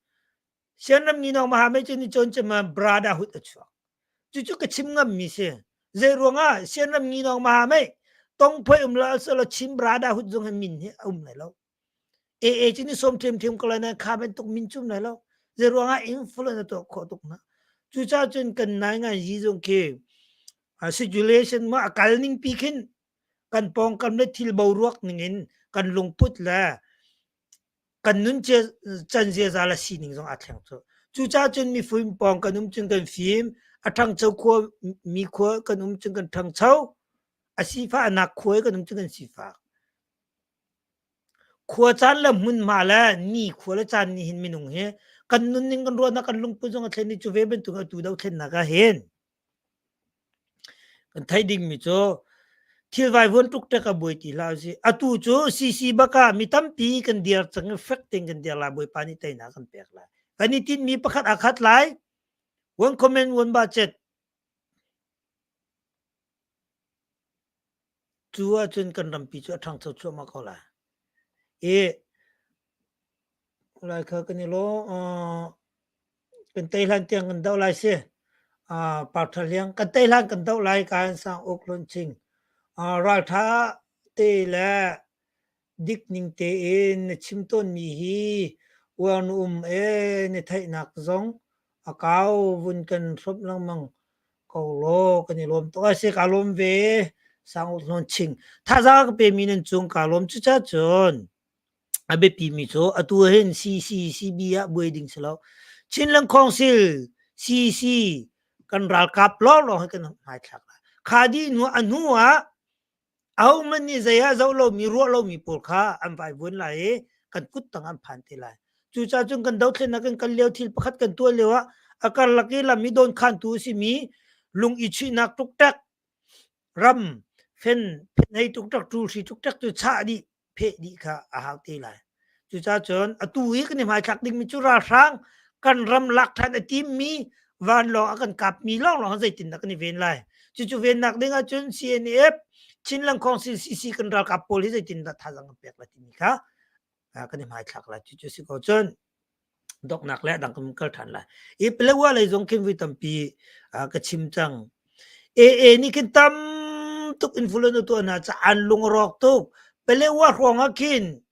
Sianram nginawng maha mei cu ni cawn cem ah brotherhood a chuak. Cucu ka chim ngammi si. Zei ruangah Sianram nginawng maha mei tongphoi um la sala Chin brotherhood zong hi min hi a um lai lo. AA cu ni som ṭhiamṭhiam ko lai nain kha bantuk min cu um lai lo. Zei ruangah influence a tuah khawh tuk hna. Cucaah cun kan nai ngai yi zong khi situation ma a kal ning pi khin kan pawngkam le thil boruak ning in kan lungput le kan nun can ziaza le sining zong aa thleng cu. Cucaah cun mifim pawng kan um cun kan fim, a ṭhangcho khua mi khua kan um cun kan ṭhangcho, a sifah nak khua i kan um cun kan sifak. Khua caan le hmunhma le ni khua le caan nih hin minung hi kan nunning kan ruahnak kan lungput zong a thlen i cu ve bantuk atu dothlennak ah hin Kan theih dingmi cu thil vaivuan ṭukṭek a buai ti hlah usih. Atu cu CC bak ah mi tampi kan dir cang i fek tein kan dir lai. Bawipa nih teinak kan pek lai. Kan i tinhmi pakhat aa khat lai. One comment, one budget. Cu ahcun kan rampi cu a ṭhangcho cuahmah ko lai. I lai kha kan i lawm. Kan tei hlan tiang kan doh lai si. Parṭha hliang kan tei hlan kan doh lai ka in sang uk hlawn ching. Ralṭha te le dik ning tein na chim tawnmi hi uar na um ee na theihnak zong a kau vun kan hrawmh lengmang ko law kan i lawm tuk. A si kaa lawm ve sang uk hlawn ching. Thazaang ka pemi nan cung kaa lawm cucaah cun A biapimi cu atu hin CCCB ah buai ding si lo. Chinland Council CC kan ralkap lawnglawng hi kan hmaithlak lai. Kha dih hnu a hnu ah ahohmanh nih zei ah zoh lomi ruah lomi pawl kha an vaivuan lai i kan kut tang an phan te lai. Cucaah cun kan dothlennak kan kal lio thil pakhat kan tuah lio ah a karlak i lam i dawnkhantu a simi lung i chuihnak ṭukṭek ram fen hei ṭukṭek ṭulhri ṭukṭek cu chah dih pheh dih kha a hau te lai. Cucaah cun atu i kan i hmaithlak dingmi cu ralhrang kan ram lak ṭhan a timmi vanlawng a kan kapmi lawnglawng zeitindah kan i ven lai. Cucu vennak ding ahcun CNF Chinland Council CC kan ralkap pawl hi zeitindah thazaang kan pek lai timi kha kan i hmaithlak lai. Cucu si ko cun Doknak le a dang kan kal ṭhan lai. I Palawa lei zong khin vui tampi ka chim cang. AA nih khin tam tuk influence a tuah hna caah an lung a rawk tuk. Palawa hrawng ah khin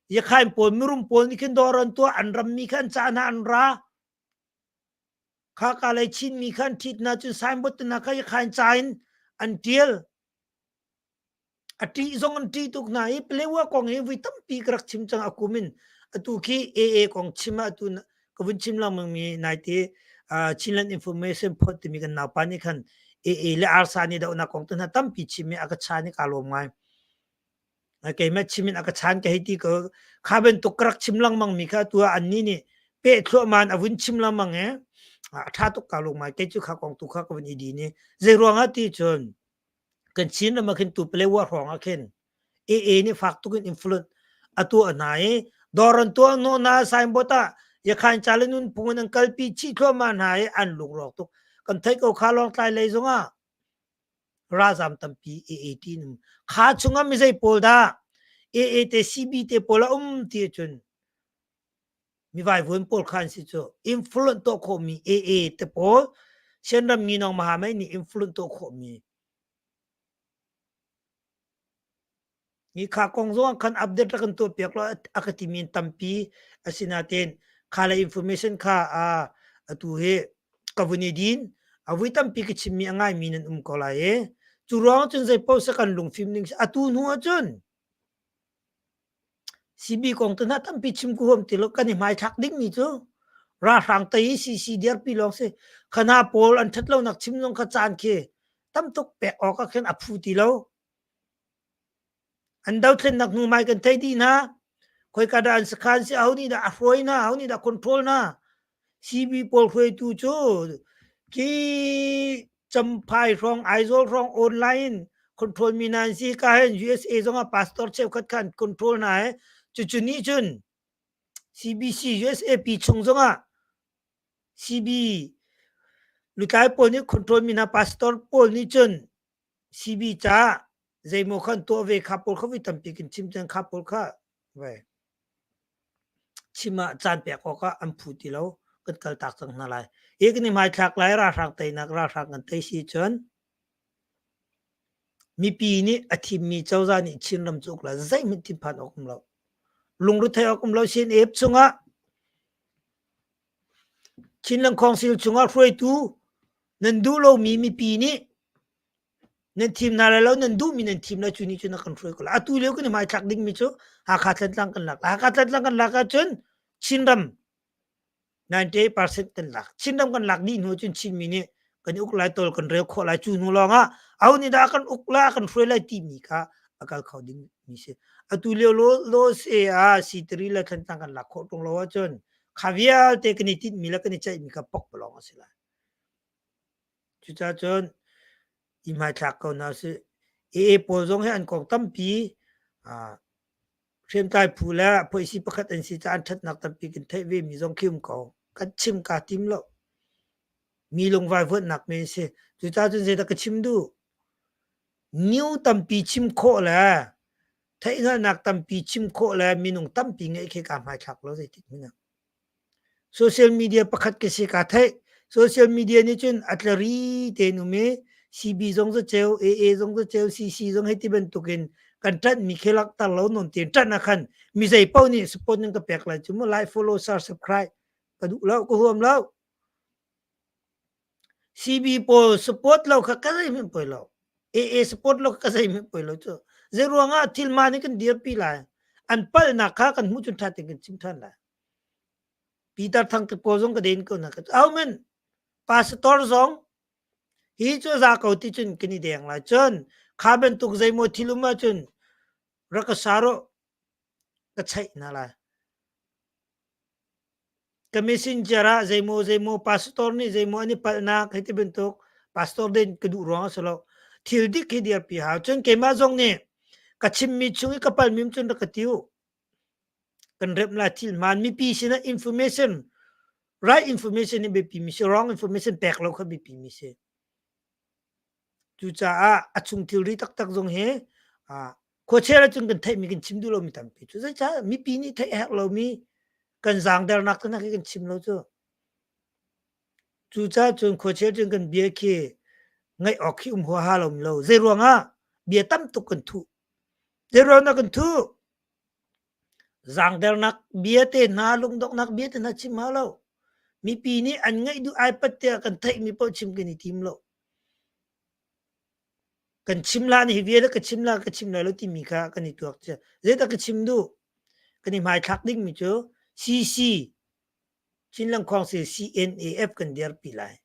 Yakhain pawl mirum pawl nih khin dawr an tuah an rammi kha an cah hna an ra. Khaka lei Chinmi kha an ṭhit hna cun signboard te hna kha Yakhain ca in an ṭial. A ṭih zong an ṭih tuk hna i Palewa kong hi vui tampi ka rak chim cang a kum in atu khi AA kong chim ah atu ka vun chim lengmang mi naite Chinland Information Phot timi kan naupa nih khan AA le arsa nih dohnak kong te hna tampi chim i a ka chan i kaa lawm ngai. Keimah chim in a ka chan ka hei ti ko kha bantuk ka rak chim lengmang mi kha atu ah annih nih peh thluahmah in a vun chim lengmang i a ṭha tuk kaa lawm ngai kei cu kha kong tu kha ka vun i din i zei ruangah ti cun Kan Chin ram ah khin tu Palewa hrawng ah khin AA nih fak tuk in influence a tuah hna i dawr an tuah hnawh hna signboard ah Yakhain ca le nunphung in an kalpi chih thluahmah hna i an lungrawk tuk. Kan theih ko kha Lawngtlai lei zongah ralzam tampi AA ti in um. Kha chungah mizei pawl dah AA te CB te pawl a um ti ahcun mi vaivuan pawl kha an si cu influence tuah khawhmi AA te pawl Sianram Nginawng Mahamai nih influence tuah khawhmi Ni kha kong zong khan update rak kan tuah piak lo a ka timi tampi asinain kha le information kha a atu hi ka vun i din a vui tampi ka chimmi a ngaimi nan um ko lai i cu ruang cun zei paoh sa kan lungfim ning atu hnu ahcun. CB kong te hna tampi chim ku huam ti lo kan i hmaithlak dingmi cu ralhrang tei i CC dirpi lawng si. Khana pawl an ṭhat lonak chim zong kha caan khi tam tuk pek awk ah khin a phu ti lo. An dothlennak hnumai kan thei dih hna. Khoika dah an sakhan si, aho nih dah a hruai hna, aho nih dah control hna. CB pawl hruaitu cu khi Champhai hrawng, Aizawl hrawng online in control mi hna an si. Ka hin USA zong ah pastor cheukhat kha an control hna i cucu nih cun CBC USAP chung zong ah CB lutlai pawl nih control mi hna pastor pawl nih cun CB caah zeimaw khan tuah ve kha pawl kha voi tampi kan chim cang kha pawl kha vai chim ah caan pek awkah an phu ti lo kan kaltak cang hna lai. Hi kan i hmaithlak lai ralhrang teinak ralhrang kan tei si cun mipi nih a thimmi cozah nih Chinram cu uk la zeihmanh thinphan awk um lo. Lungrethei awk um lo CNF chungah Chinland Council chungah hruaitu nan duh lomi mipi nih nan thim hna lai lo nan duhmi nan thim lai cu nih cun a kan hruai ko lai atu lio kan i hmaithlak dingmi cu Hakha Thantlang kan lak Hakha Thantlang kan lak ahcun Chinram 98% kan lak Chinram kan lak dih hnu cun Chinmi nih kan i uk lai tol kan rel khawh lai cu hnu lawng ah aho nih dah kan uk lai kan hruai lai timi kha a kal kho ding mi si atu lio lo lo se ah C3 le Thantlang kan lak khawh tung lo ahcun kha vialte kan i tinhmi le kan i ceihmi kha pokpalawng a si lai Cucaah cun i hmaithlak ko hna usih. AA pawl zong hi an kong tampi hriamtlai phu le phuaisi pakhat an si caah an ṭhatnak tampi kan theih vemi zong khi um ko. Kan chim kaa tim lo. Mi lungvaivuanhnak men si. Cucaah cun zeidah ka chim duh? New tampi chim khawh le theihhngalhnak tampi chim khawh le minung tampi ngeih khi kaa hmaithlak lo zeitik hmanh ah. Social media pakhat ka si kaa theih. Social media nih cun a tlari tein um i CB zong zaceu, AA zong zaceu, CC zong hei ti bantukin kan ṭanhmi khi langhter lo nawn tein ṭanh ah khan mi zei paoh nih support nan ka pek lai cu mu like, follow, share, subscribe ka duh lo, ka huam lo. CB pawl support lo kha ka zeihmanh poi lo. AA support lo kha ka zeihmanh poi lo cu. Zeiruang ah thil ma nih kan dirpi lai. An palhnak kha kan hmuh cun ṭha tein kan chim ṭhan lai. Peter Thang te pawl zong ka den ko na ka au men pastor zong hi cu za ko ti cun kan i deng lai cun kha bantuk zeimaw thil um ahcun rak ka saro ka cheih hna lai Ka messenger ah zeimaw zeimaw pastor nih zeimaw an i palhnak hei ti bantuk pastor den ka duh ruang a si lo. Thil dik hi dirpi hau. Cun keimah zong nih ka chimmi chung i ka palhmi um cun rak ka ti u. Kan remh lai thil hmaan mipi sinah information right information hi biapi mi si wrong information pek lo kha biapi mi si. Cucaah a chung thilri taktak zong hi khuachel ahcun kan theihmi kan chim duh lomi tampi cu zeicah mipi nih theih a herh lomi kan zaangdernak te hna khi kan chim lo cu. Cucaah cun khuachel cun kan bia khi ngaih awk khi um huaha lo lo. Zei ruangah bia tam tuk kan thuh. Zei ruangah kan thuh? Zaangdernak bia te hna, lungdonghnak bia te hna chim hau lo. Mipi nih an ngaih duh aipat tiah kan theihmi paoh chim kan i tim lo. Kan chim la ni hi vial ka chim la ka chim lai lo timi kha kan i tuak cia. Zeidah ka chim duh? Kan i hmaithlak dingmi cu CC Chinland Council CNAF kan dirpi lai.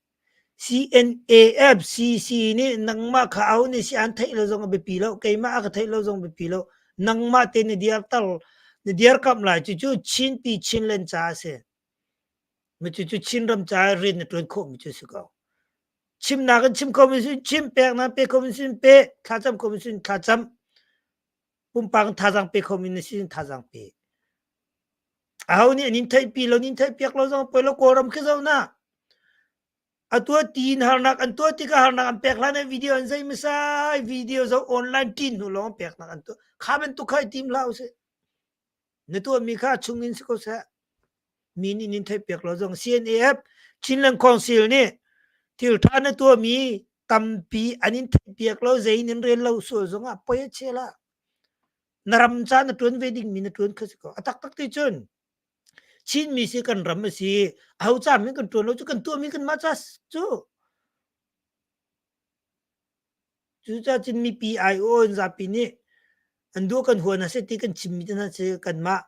CNAF CC nih nangmah kha au nih si an theih lo zong a biapi lo keimah a ka theih lo zong biapi lo nangmah te na dirter na dirkamh lai cucu Chinpi Chinland ca a si. Mi cucu Chinram ca rian na ṭuan khawhmi cu si ko. Chimnak in chim kho mi sin chim peknak pe kho mi sin pe thlacam kho mi sin thlacam pumpak in thazaang pe kho mi na sin thazaang pe. Aho nih an in theihpi lo, in theihpiak lo zong poi lo Kawlram khi zoh na. A tuah tiin harnak an tuah tikah harnak an pek hlan ah video an zei hmasa video zoh online ṭin hnu lawng peknak an tuah. Kha bantuk kha i tim hlah usih. Na tuahmi kha chung in si ko seh. Mi nih nin theihpiak lo zong CNAF Chinland Council nih thil ṭha na tuahmi tampi an in theihpiak lo zei in in rel lo sual zong ah poi a chia lah. Na ram ca na ṭuan ve dingmi na ṭuan kha si ko. A taktak ti cun Chinmi si kan ram a si. Aho ca min kan ṭuan lo cu kan tuahmi kanmah ca cu. Cucaah cun mipi aiawh in zapi nih An duh kan hua hna seh ti kan chimmi te hna cu kanmah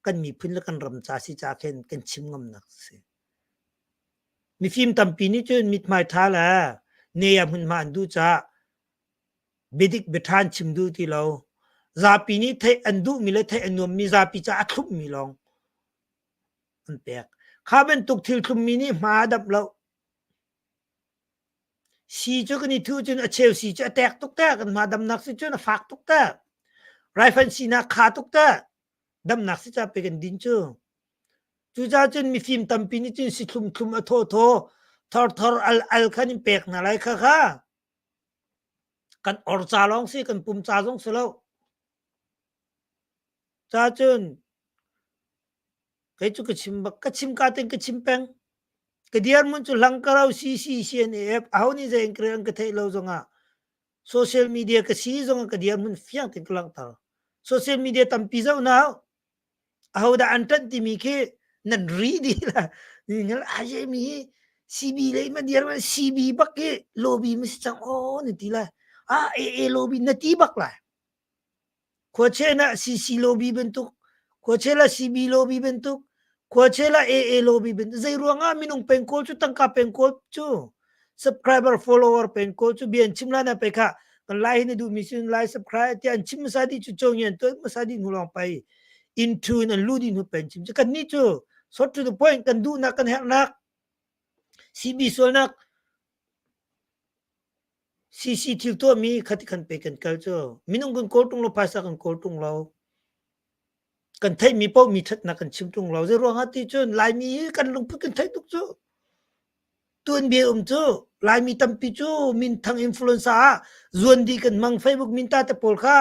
kan miphun le kan ram ca si ca khin kan chim ngamnak a si. Mifim tampi nih cun mithmai ṭha le ne ah hmunhma an duh caah biadik biaṭha an chim duh ti lo. Zapi nih theih an duhmi le theih a nuammi zapi caah a thlummi lawng an pek. Kha bantuk thil thlummi nih hma a damh lo. Sii cu kan i thuh cun a cheu sii cu a tek tuk te, kan hma damnak si cun a fak tuk te. Raifanh sinak kha tuk te. Damnak si ca pe kan din cu. Cucaah cun mifim tampi nih cun si thlum thlum a thaw thaw thor thor al al khan in pek hna lai kha kha. Kan or ca lawng si kan pum ca zong si lo. Ca cun Kei cu ka chim bak. Ka chim ka ten ka chim peng. Ka dirhmun cu hlang ka ro CCCNAF aho nih zei in ka an ka theih lo zongah social media ka si zongah ka dirhmun fiang tein ka langhter. Social media tampi zoh na hau. Aho dah an ṭanh timi khi nan ri dih la. Ni aye mi hi CB lei ma dir ma CB bak hi lobby ma si cang aw na ti lai. Ah AA lobby na ti bak lai. Khuachel ah CC lobby bantuk, khuachel ah CB lobby bantuk, khuachel ah AA lobby bantuk. Zei ruangah minung pengkawl cu tangka pengkawl cu subscriber follower pengkawl cu bia an chim lai na pe kha kan lai hi na duhmi sin lai subscribe tiah an chim hmasa dih cu cong an tuah hmasa dih hnu lawng pai into in an lu dih hnu pen chim cu kan nih cu short to the point kan duhnak kan herhnak CB sualnak CC thil tuahmi khati khan pe kan kal cu minung kan kawl ṭung lo phaisa kan kawl ṭung lo kan theihmi paoh mi ṭhatnak kan chim ṭung lo zei ruangah ti cun Laimi hi kan lungput kan theih tuk cu tuanbia um cu Laimi tampi cu minthang influencer ah zuan dih kan hmang Facebook minta te pawl kha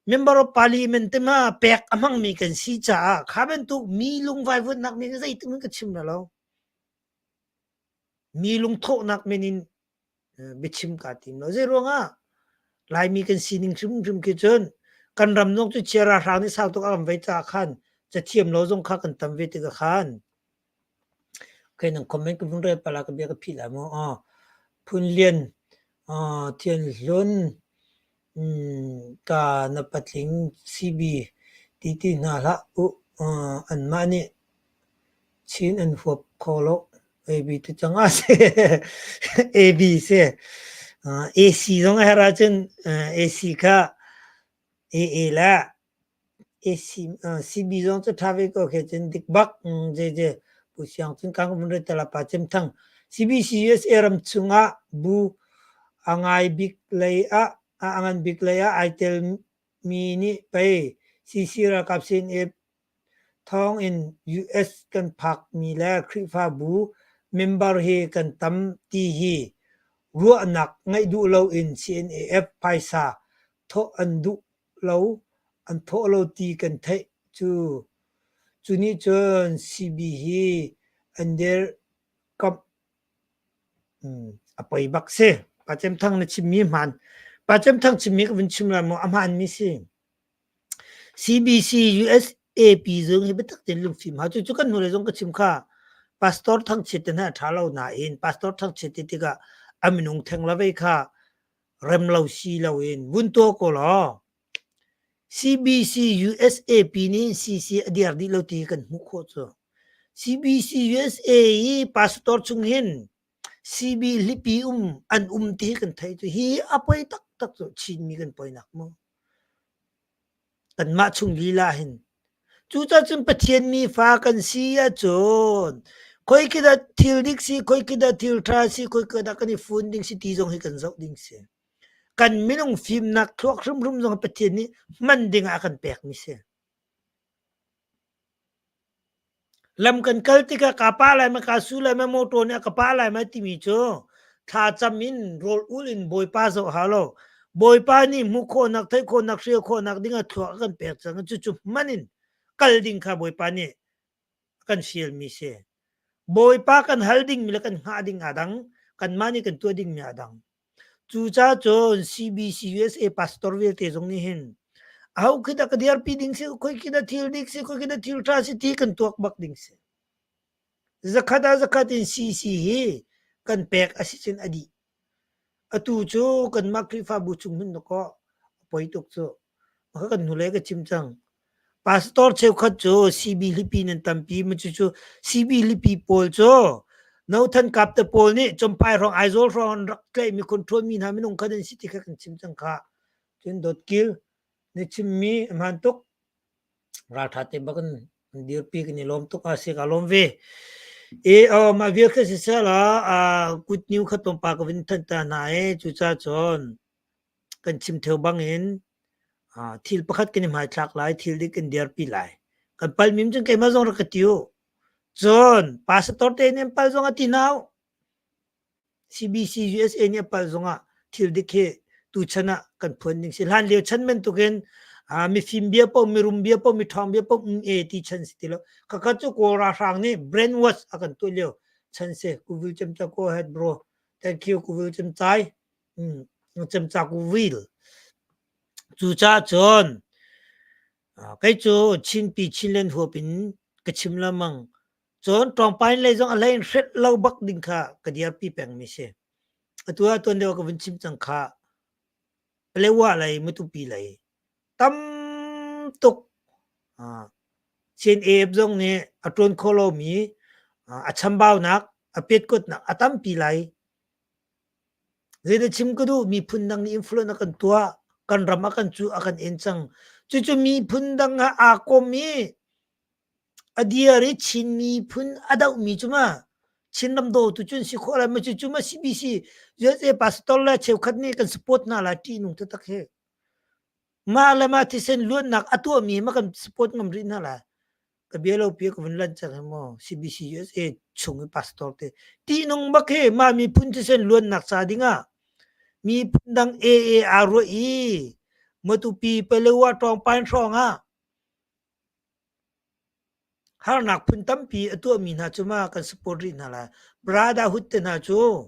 member of parliament te ma pek a hmangmi kan si caah kha bantuk mi lungvaivuanhnak men zeitin ka chim na lo mi lungthawhnak men in biachim kaa tim lo. Zeiruangah Laimi kan sining hrimhrim khi cun kan ram zong cu chia ralhrang nih sau tuk a kan vei caah khan cathiam lo zong kha kan tam ve tikah khan okay nang comment ka vun rel pala ka bia ka phih lai mu. Aw Phunlian Thianhlun ka na patling CB ti ti hna hlah u anmah nih Chin an huap kho lo. AB tu cang ah si. AB si. AC zong a herh ahcun AC kha AA le AC CB zong cu ṭha ve ko khi cun dik bak JJ Pu Siang cun kan vun ret tala pa Cem Thang CBC USA ram chungah bu a ngai bik lei ah a ngan bik lei ah ai tel mi nih pei CC ralkap sin i Thawngin US kan phakmi le Khrihfabu member hi kan tam ti hi ruahnak ngeih duh loin CNAF phaisa thawh an duh lo, an thawh lo ti kan theih cu. Cu nih cun CB hi an dirkamh. A poi bak si. Pa Cem Thang na chimmi hmaan. Pa Cem Thang chimmi ka vun chim lai maw? A hmaanmi si. CBC USAP zung hi biatak tein lungfim hau. Cucu kan hnulei zong ka chim kha. Pastor thangchiat te hna a ṭha lo nain pastor thangchiat ti tikah a minung theng le vei kha rem lo si loin vun tuah ko law CBC USAP nih CC a diar dih lo ti kan hmuh khawh cu. CBC USA i pastor chung hin CB hlipi um an um ti hi kan theih cu hi a poi taktak cu Chinmi kan poinak mu. Kanmah chung lila hin. Cucaah cun Pathian mi fa kan si ahcun khoi khi dah thil dik si, khoi khi dah thil ṭha si, khoi khi dah kan i fun ding si ti zong hi kan zoh ding si. Kan minung fimnak thluak hrimhrim zong Pathian nih hman ding ah a kan pekmi si. Lam kan kal tikah kaa pah lai ma, kaa su lai ma, motor nih a ka pah lai ma timi cu thlacam in rawl ul in Bawipa zoh hau lo. Bawipa nih hmuh khawhnak, theih khawhnak, hrial khawhnak ding ah thluak a kan pek cang. Cucu hman in kal ding kha Bawipa nih a kan fialmi si. Bawipa kan hal dingmi le kan hngah ding aa dang. Kanmah nih kan tuah dingmi aa dang. Cucaah cun CBC USA pastor vialte zong nih hin aho khi dah ka dirpi ding si, khoi khi dah thil dik si, khoi khi dah thil ṭha si ti kan tuak bak ding si. Zakhat ah zakhat in CC hi kan pek a si cun a dih. Atu cu kanmah Khrihfabu chung hmun na kaw a poi tuk cu. Maka kan hnulei ka chim cang. Pastor cheukhat cu CB hlipi nan tampi ma cucu CB hlipi pawl cu Nothan kap te pawl nih Champhai hrawng Aizawl hrawng an rak tlaihmi control mi hna minung kha nan si ti kha kan chim cang kha. Cun Dawtkil na chimmi a hmaan tuk. Ralṭha te bak in an dirpi kan i lawm tuk a si ka lawm ve. E oh mah vial kha siseh la good news kha tlawmpal ka vun thanh ta hna i cucaah cun kan chim theo bangin thil pakhat kan i hmaithlak lai, thil dik kan dirpi lai. Kan palmi cun keimah zong rak ka ti u. Cun pastor te nih an pal zong a ti hna u. CBC USA nih a pal zongah thil dik hi tuchan ah kan phuan ding si. Hlan lio chan bantukin mifim bia paoh, mirum bia paoh, miṭhawng bia paoh um e ti chan si ti lo. Khakha cu Kawl ralhrang nih brainwash a kan tuah lio chan si. Kuvil cemca go ahead bro. Thank you kuvil cemcai. Cemca kuvil. Cucaah cun kei cu Chinpi Chinland huap in ka chim lengmang. Cun ṭawngpain lei zong a hlei in hrelh lo bak ding kha ka dirpi pengmi si. Atu ah tuan deuh ah ka vun chim cang kha. Palewa lei, Matupi lei tam tuk CNAF zong nih a ṭuan khawh lomi a chambaunak, a piatkuatnak a tampi lai. Zeidah chim ka duh? Miphun dang nih influence a kan tuah, kan ram a kan cuh, a kan en cang. Cucu miphun dang ah aa kom i A dir i Chin miphun a dohmi cu ma Chinram dawtu cu an si khawh lai ma cucu ma CBC USA pastor le cheukhat nih kan support hna lai ṭihnung taktak hi. Mah le mah thisen luannak a tuahmi ma kan support ngam rih hna lai. Ka bia lo pi ka vun lanh cang hi maw CBC USA chung i pastor te ṭihnung bak hi mah miphun thisen luannak ca dingah miphun dang AA aa ruah i Matupi Palewa Ṭawngpain hrawng ah Harnak phun tampi a tuahmi hna cu ma kan support rih hna lai. Brotherhood te hna cu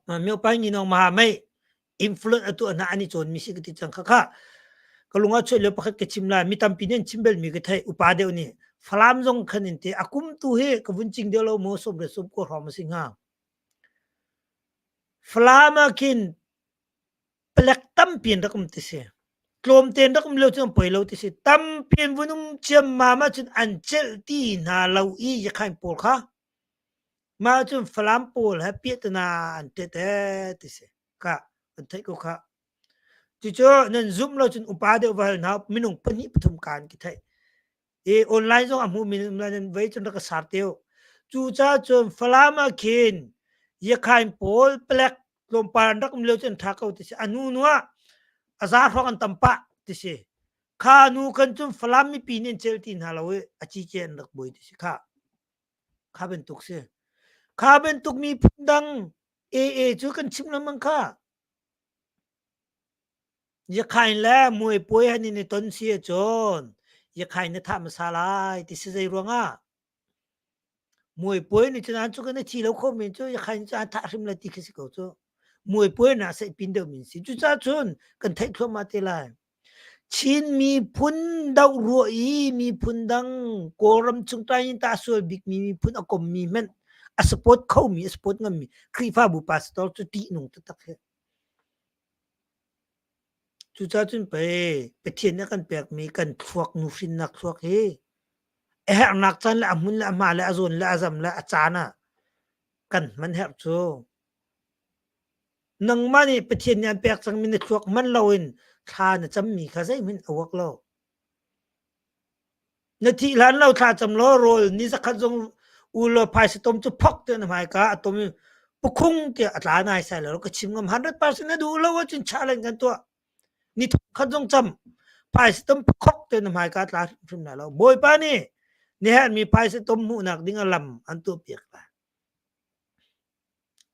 Myopai Nginong Mahamei influence a tuah hna an i cawnmi si ka ti cang khakha. Ka lung ah chuah lio pakhat ka chim lai. Mi tampi nih an chim belmi ka theih. Upa deuh nih Falam zong khan in te a kum tu hi ka vun cing deuh lo maw som le som ko hrawng a si hnga. Falam ah khin Palek tampi an rak um ti si. Tlawmte an rak um lio cu an poi lo ti si. Tampi an vun um ciammam ahcun an celh ti hna lo i Yakhain pawl kha. Mah ahcun Falam pawl he piahtana an tet ee ti si. Ka an theih ko kha. Cucu nan zumh lo cun upa deuh va hal hna minung pahnih pathum kaan ki theih. I online zong a hmuhmi nan vei cun rak ka sar te u. Cucaah cun Falam ah khin Yakhain pawl palek tlawmpal an rak um lio cu an ṭha ko ti si. A hnu hnu ah a za hrawng an tam pah ti si. Kha nu kan cun Falam mipi nih an celh ti hna lo i a cice an rak buai ti si. Kha kha bantuk si. Kha bantuk miphun dang AA cu kan chim lengmang kha. Yakhain le muaipuai han in i ton si ahcun yakhain na thah hmasa lai ti si zei ruangah muaipuai nih cun an cu kan i thi lo kho men cu yakhain cu an thah hrim lai ti khi si ko cu. Muaipuai na saihpin deuh min si. Cucaah cun kan theih thluahmah te lai. Chin miphun doh ruah i miphun dang Kawlram chung tain ta sual bikmi miphun a kommi hmanh a support khomi a support ngammi Khrihfabu pastor cu ṭihnung taktak hi. Cucaah cun pei Pathian nih a kan pekmi kan thluak nuhrinnak thluak hi a herhnak caan le a hmun le a hma le a zawn le a zam le a caan ah kan hman herh cu. Nangmah nih Pathian nih an pek cangmi na thluak hman loin thla na cammi kha zeihmanh a uak lo. Na thih hlan lo thla cam law rawl ni zakhat zong u law phaisa tom cu phok tiah na hmaika a tom i pukhung tiah a tla nai sai lo ka chim ngam 100% na duh lo ahcun challenge kan tuah. Ni khat zong cam phaisa tom phok tiah na hmaika tla hrimhrim lai lo. Bawipa nih ni herhmi phaisa tom hmuhnak ding a lam an tuah piak lai.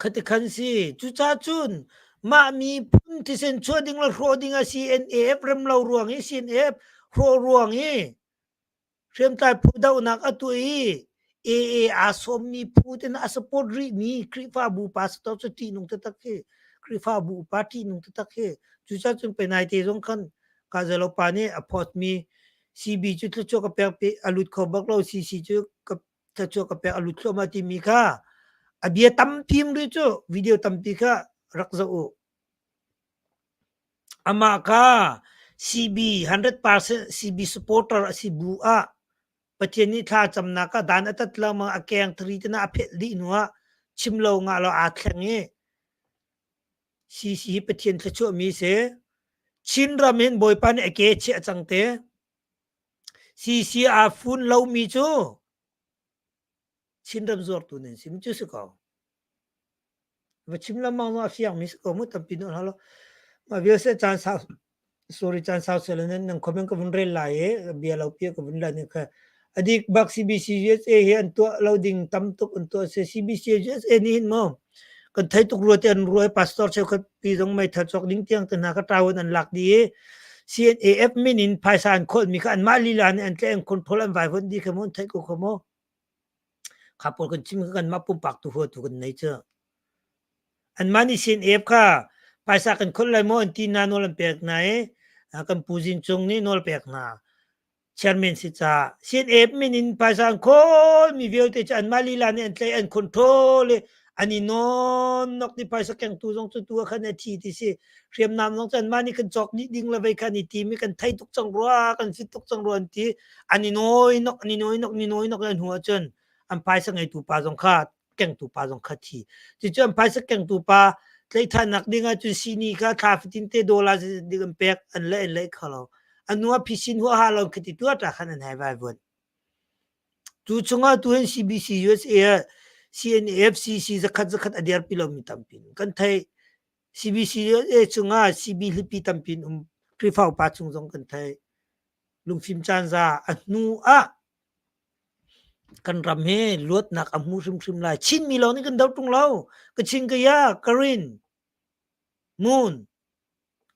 Khati khan si. Cucaah cun mah miphun thisen chuah ding le hrawh ding ah CNAF rem lo ruang i CNAF hrawh ruang i hriamtlai phu dohnak a tuah i AA aa sawmmi phu ten a support rihmi Khrihfabu pastor cu ṭihnung taktak khi Khrihfabu upa ṭihnung taktak khi cucaah cun penai te zong khan Kazalo pa nih a phawtmi CB cu thluachuah ka pek a lut kho bak lo CC cu ka thluachuah ka pek a lut thluahmah timi kha a bia tampi um rih cu video tampi kha rak zoh u. Amah kha CB 100% CB supporter a si bu ah Pathian nih thla camnak ah dan a tat lengmang a keng thari te na a phelh dih hnu ah chim lo ngah lo aa thleng i CC hi Pathian thluachuah mi si. Chinram hin Bawipa nih a ke chiah cang te. CC aa fun lomi cu Chinram zuartu nan si cu si ko. Va chim lengmang zong a fiangmi si ko mu tampi nawl hau lo. Mah vial se caan sau sorry caan sau sel nan nan comment ka vun rel lai i bia lo pia ka vun lai ni kha adik bak CBC USA hi an tuah lo ding tam tuk an tuah se CBC USA nih hin maw kan thei tuk rua te an rua pastor cheukhat pi zong meithal cawk ding tiang te hna ka tawon an lak di i CNAF min in phaisa an khawlh mi kha anmah lila nih an tlaih an control an vaivuanh dih kha mu an theih ko kha mu. Kha pawl kan chim kha kanmah pumpak tu huatu kan nei cu. Anmah nih CNF kha phaisa kan kholh lai maw an ti hna nawl an pek hna i kan Pu Zin Cung nih nawl pek hna. Chairman si caah CNF min in phaisa an khawl mi vialte cu anmah lila nih an tlaih an control i an i nawn nok ti phaisa kengtu zong cu tu ah khan a thi ti si. Hriamnam zong cu anmah nih kan cawk dih ding le vei kha an i tim i kan thei tuk cang rua kan fit tuk cang rua an ti. An i nawi nok an i nawi nok an i nawi nok an hnu ahcun an phaisa ngeitu pa zong kha kengtu pa zong kha thi. Cucu an phaisa kengtu pa tlaihṭhannak ding ahcun sihni kha thla fatin te dollar ding an pek an leh an leh kho lo. A hnu ah phisin huaha lo khi ti tuah ta khan an hei vaivuan. Cu chungah tu hin CBC USA ah CNAF CC zakhat zakhat a dirpi lomi tampi kan theih. CBC USA chungah CB hlipi tampi um Khrihfa upa chung zong kan theih. Lungfim caan za a hnu ah kan ram hi luatnak a hmu hrimhrim lai. Chinmi lawng nih kan doh ṭung lo. Kachin, Kaya, Karen, Mon,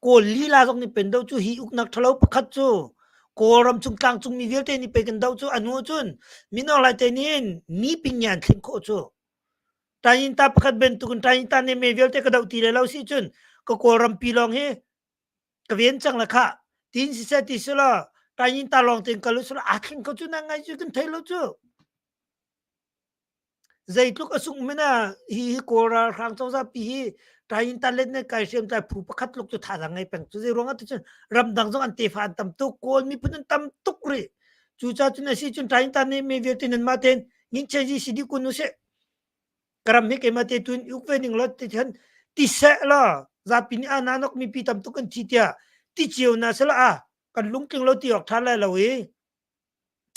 Kawl lila zong nih pen doh cu hi uknak ṭhalo pakhat cu Kawlram chung tlangcungmi vialte nih pei kan doh cu a hnu cun Mino Lai te nih ni ping an thlen khawh cu. Tayinta pakhat bantuk in Tayinta nih me vialte ka doh ti le lo si cun ka Kawlram pi lawng hi ka ven cang la khah tin siseh ti selaw tayin ta lawng tein kal usulaw aa thleng ko cu na ngai cu kan thei lo cu zeitluk a sung men ah hi hi kawl ralhrang cozah pi hi tayin ta let ne kai hriam tlai phu pakhat tluk cu thazaang ngei peng cu zei ruangah ti cun ramdang zong an tefa an tam tuk kawl miphun an tam tuk rih cucaah cun a si cun tayin ta ne me vialte nan mah tein ngin chen ji si di kun usih ka ram hi keimah te tuin uk ve ning law ti khan ti seh law zapi nih a nanok mipi tam tuk kan thi tiah ti cio na sela a kan lungtling lo ti awk tha lai lo i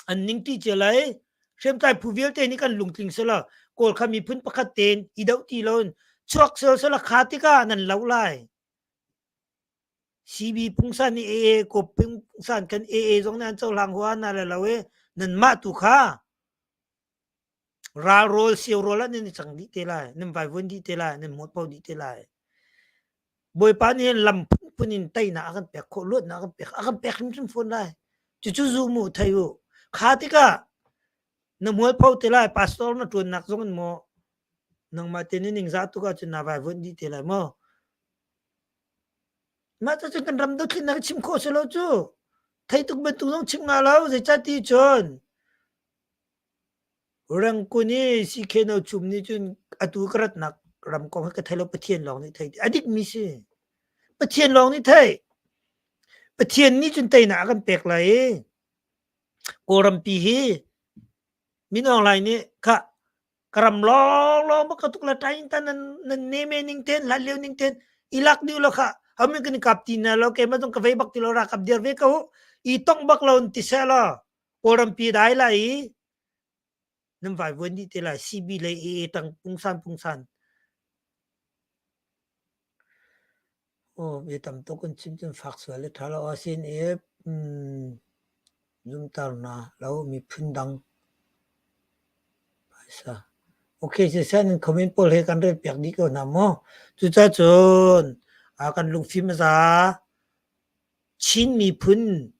an ning ti cio lai hriamtlai phu vialte nih kan lungtling sela kawl kha miphun pakhat tein i doh ti loin chuak sel sela kha tikah nan lo lai CB pungsan nih AA ko pungsan kan AA zong nih an cohlang hua na le lo i nan mah tu kha Ralrawl siorawl ah nan i cang dih te lai, nan vaivuan dih te lai, nan mualpho dih te lai. Bawipa nih hin lam phunphun in teinak a kan pek khawh, luatnak a kan pek, a kan pek hrimhrim fawn lai. Cucu zum u, thei u. Kha tikah na mualpho te lai, pastor na ṭuannak zong in maw, nangmah te na ningzah tuk ahcun naa vaivuanh dih te lai maw? Mah cucu kan ram dothlennak chim khawh si lo cu. Thei tuk bantuk zong chim nga lo, zeicah ti cun Rangkun i CKno chum nih cun atu ka ratnak ram kong hi ka thei lo Pathian lawng nih thei a dikmi si. Pathian lawng nih thei. Pathian nih cun teinak a kan pek lai i Kawlrampi hi Min Aung Hlaing nih khah ka ram lawnglawng bak ka tuk la tain ta nan nan neme ning ten hlan lio ning ten i lak dih lo khah hamin kan i kap ti na lo keimah zong ka vei bak ti lo rakap dir ve ko i tong bak lo ti seh law Kawlrampi dai lai i nan vaivuan dih te lai CB lei AA tang pungsan pungsan Oh bia tam tuk kan chim cun fak sual le ṭha lo asin i mm, zumtar na lo miphun dang phaisa Okay siseh nan comment pawl he kan rel piak dih ko hna mu cucaah cun a kan lungfim a za Chin miphun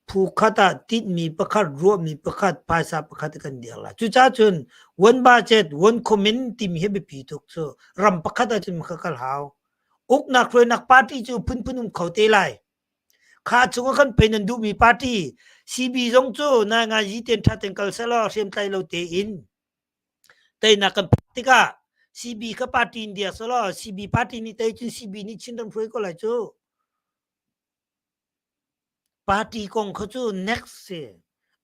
phu khat ah tinhmi pakhat, ruahmi pakhat, phaisa pakhat kan dir lai. Cucaah cun one budget, one comment timi hi biapi tuk cu. Ram pakhat ahcun kha kal hau. Uknak hruainak party cu phunphun um kho te lai. Kha chung ah kan pei nan duhmi party CB zong cu nai ngai yi ten tha ten kal selaw hriamtlai lo tein teinak kan phak tikah CB kha party in dir selaw CB party nih tei cun CB nih Chinram hruai ko lai cu. Party kong kha cu next si.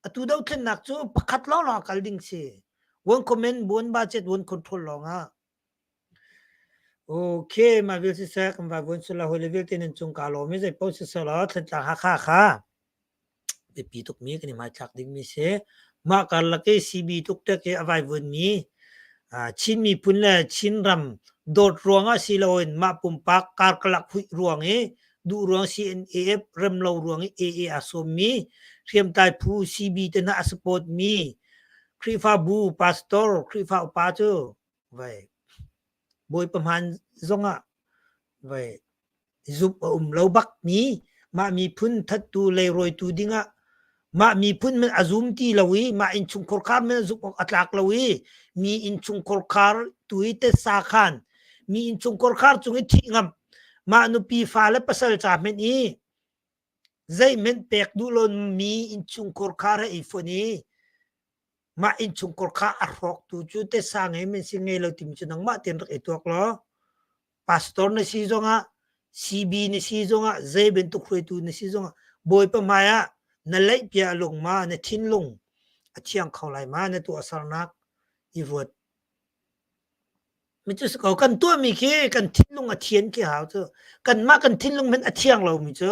Atu dothlennak cu pakhat lawnglawng a kal ding si. One comment, one budget, one control lawng ah. Okay, mah vial siseh kan vaivuan sula hawi le vialte nan cung kaa lawm i zei paoh siseh law Thlantlang Hakha kha biapi tukmi kan i hmaithlak dingmi si. Mah karlak i CB tuktek i a vaivuanmi Chin miphun le Chinram dawt ruangah si loin mah pumpak karkalak huih ruang i duh ruang CNAF rem lo ruang i AA aa sawmmi hriamtlai phu CB te hna a support mi Khrihfabu pastor Khrihfa upa cu vai Bawipa hmaan zongah vai zumh a um lo bak mi mah miphun thattu leirawitu dingah mah miphun men a zum ti lo i mah innchungkhar khar men a zumh awk a tlak lo i mi innchungkhar khar tu i tessa khan mi innchungkhar khar cung i thih ngam mah nupi fa le pasal ca hmenh i zeihmanh pek duh lo mi innchungkhar khar he i fon i mah innchungkhar kha a hrawktu cu tessa ngei men si ngei lo timi cu nangmah tein rak i tuak law pastor na si zongah CB na si zongah zei bantuk hruaitu na si zongah Bawipa hmai ah na leihpia a lung ma na thinlung a thiang kho lai ma na tuahsernak i ruat mi cu si ko kan tuahmi khi kan thinlung a thian khi hau cu kanmah kan thinlung hmanh a thiang lomi cu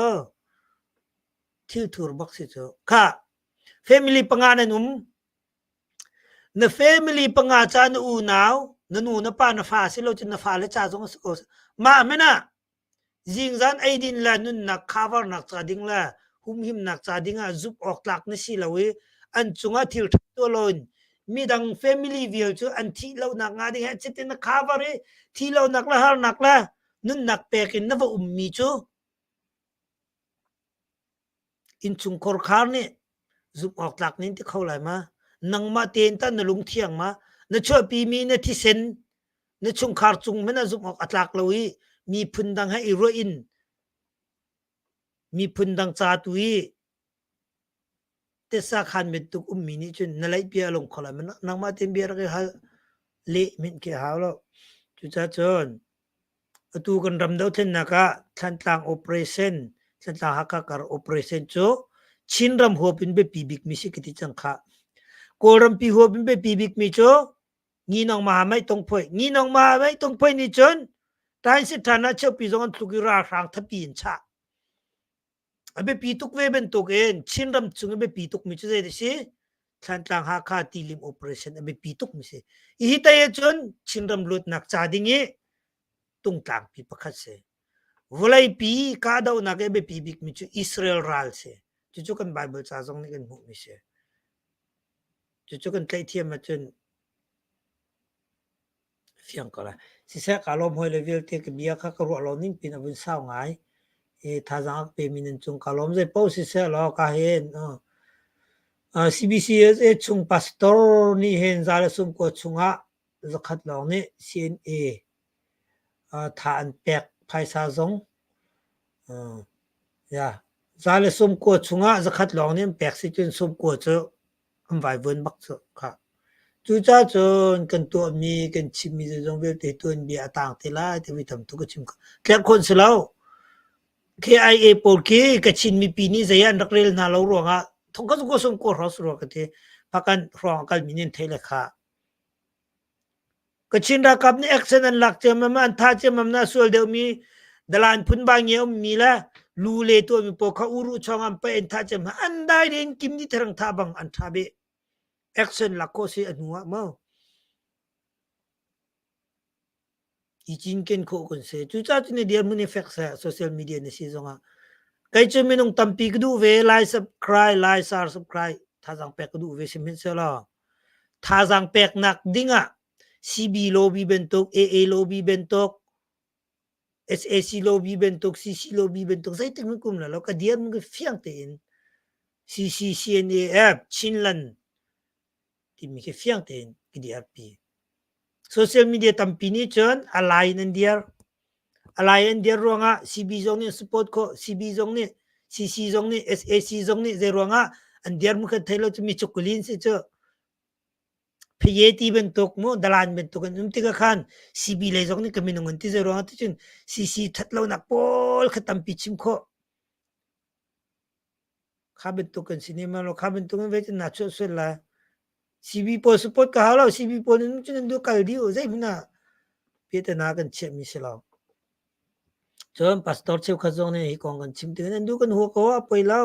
thil thur bak si cu kha family panga nan um Na family panga ca na unau, na nu na pa na fa si lo cun na fale ca zong a si ko. Mah hmanh ah zingzan eidin le nunnak cover-nak ca ding le humhimnak ca ding ah zumh awk tlak na si lo i an cungah thil ṭha tuah loin midang family vial cu an thih lonak hnga ding he chitin na cover i thih lonak le harnak le nunnak pek in na va ummi cu Innchungkhar khar nih zumh awk tlak nin ti kho lai ma? Nangmah tein tah na lungthiang ma? Na chuahpimi na thisen na chungkhar cung hmanh ah zumh awk a tlak lo i miphun dang he i ruah in miphun dang ca tu i tisa khan bantuk ummi nih cun na leihpia a lung kho lai ma? Nangmah tein bia rak i hal leh hmanh khi a hau lo. Cucaah cun Atu kan ram dothlennak ah Thlantlang Operation, Thlantlang Hakha kar Operation cu Chinram huap in biapi bikmi si ka ti cang khah. Kawlrampi huap in biapi bikmi cu Nginong Mahamai Tongphoi. Nginong Mahamai Tongphoi nih cun Tainsi ṭhan ah cheupi zong an thluk i ralhrang thapi in chah. A biapi tuk ve bantukin Chinram chung i biapi tukmi cu zei si? Thlantlang Hakha tilim operation a biapi tukmi si. Hi tai ahcun Chinram luatnak ca ding i tungtlangpi pakhat si. Vawleipi kahdohnak i a biapi bikmi cu Israel ral si. Cucu kan Bible ca zong nih kan hmuhmi si. Cucu kan tlaih ahcun Fiang ko lai. Siseh kaa lawm hawi le vialte ka bia kha ka ruah lo ning pin a vun sau ngai. I thazaang a ka pemi nan cung kaa lawm. Zei paoh siseh law ka hin uh, CBCUSA chung pastor nih hin za le sum kua chungah zakhat lawng nih CNA uh, tha an pek phaisa zong uh, ya za le sum kua chungah zakhat lawng nih an pek si cun sum kua cu an vaivuan bak cu khah. Cucaah cun kan tuahmi, kan chimmi zeizong vialte tuanbia a taang te lai timi tam tuk ka chim kho. Tlerhkhawn si lo. KIA pawl khi Kachin mipi nih zei ah an rak rel hna lo ruangah thongkhat ko sum ko hrawng si rua ka ti. Phakan hrawng a kalmi nih an theih le khah. Kachin ralkap nih action an lak ciammam ah an thah ciammam na sual deuhmi dalan phun ba nge ummi le lu le tuahmi pawl kha uru chong an paih an thah ciammam an dai den kim ni therang tha bang an tha beh. Action lak khawh si a hnu ah mo. I cinken khawh kun si. Cucaah cun na dirhmun i fek seh social media na si zongah. Kei cu minung tampi ka duh ve lai subscribe lai sar subscribe thazaang pek ka duh ve sihmanhsehlaw thazaang peknak dingah CB lobby bantuk AA lobby bantuk SAC lobby bantuk CC lobby bantuk zeitik hmanh kum la lo ka dirhmun ka fiang tein CCCNAF Chinland timi khi fiang tein ka dirpi. Social media tampi nih cun a lai in an dir. A lai an dir ruangah CB zong nih support khawh, CB zong nih, CC zong nih, SAC zong nih zei ruangah an dir mu kan thei lo cu mi cukulin si cu. Phaye ti bantuk mu dalan bantuk an um tikah khan CB lei zong nih ka minung an ti zei ruangah ti cun CC that lonak pawl kha tampi chim khawh. Kha bantuk kan si ne ma lo kha bantuk in vei na chuah sual lai. CB pawl support ka hau lo. CB pawl in cun an duh kal dih u. Zeihmanh ah piahtana kan chiahmi si lo. Cun pastor cheukhat zong nih hi kong kan chim tikah nan duh kan hua ko a poi lo.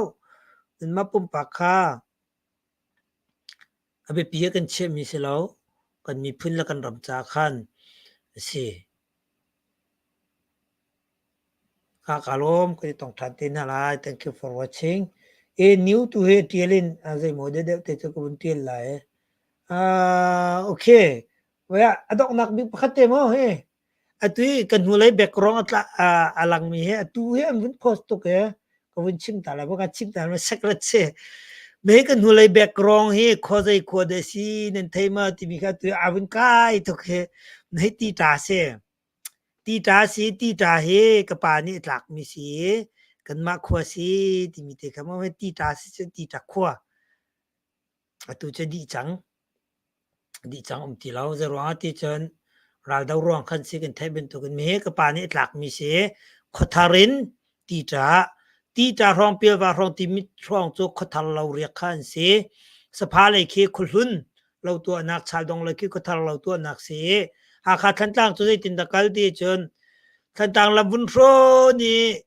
Nanmah pumpak kha a biapi ah kan chiahmi si lo. Kan miphun le kan ram ca khan a si. Ka ka lawm kan i tong ṭhan te hna lai. Thank you for watching. E new tu hi ṭial in zeimaw deuhdeuh te cu ka vun ṭial lai. Uh, okay. Waya a donghnak bik pakhat te maw hi? Atu hi kan hnulei background a tla a langmi hi atu hi an vun post tuk i ka vun chim ta lai. Ka chim ta lai secret si. Me kan hnulei background hi khua zei khua dah si nan thei ma timi kha atu a vun kai tuk hi hei ti ta si. Ti ta si ti ta hi ka pa nih a tlakmi si kanmah khua si timi te kha maw ti ta si cun ti ta khua. Atu cu dih cang. Dih cang um ti lo. Zeiruang ah ti cun raldo ruang khan si kan theih bantukin mi hi ka pa nih a tlakmi si. Khuathar in Tita, Tita hrawng Pialva hrawng Timit hrawng cu khuathar lo riak kha an si. Sapha lei khi khuahlun lo tuahnak, Chaldong lei khi khuathar lo tuahnak si. Hakha Thantlang cu zeitindah kal ti cun Thantlang lam vun hrawn i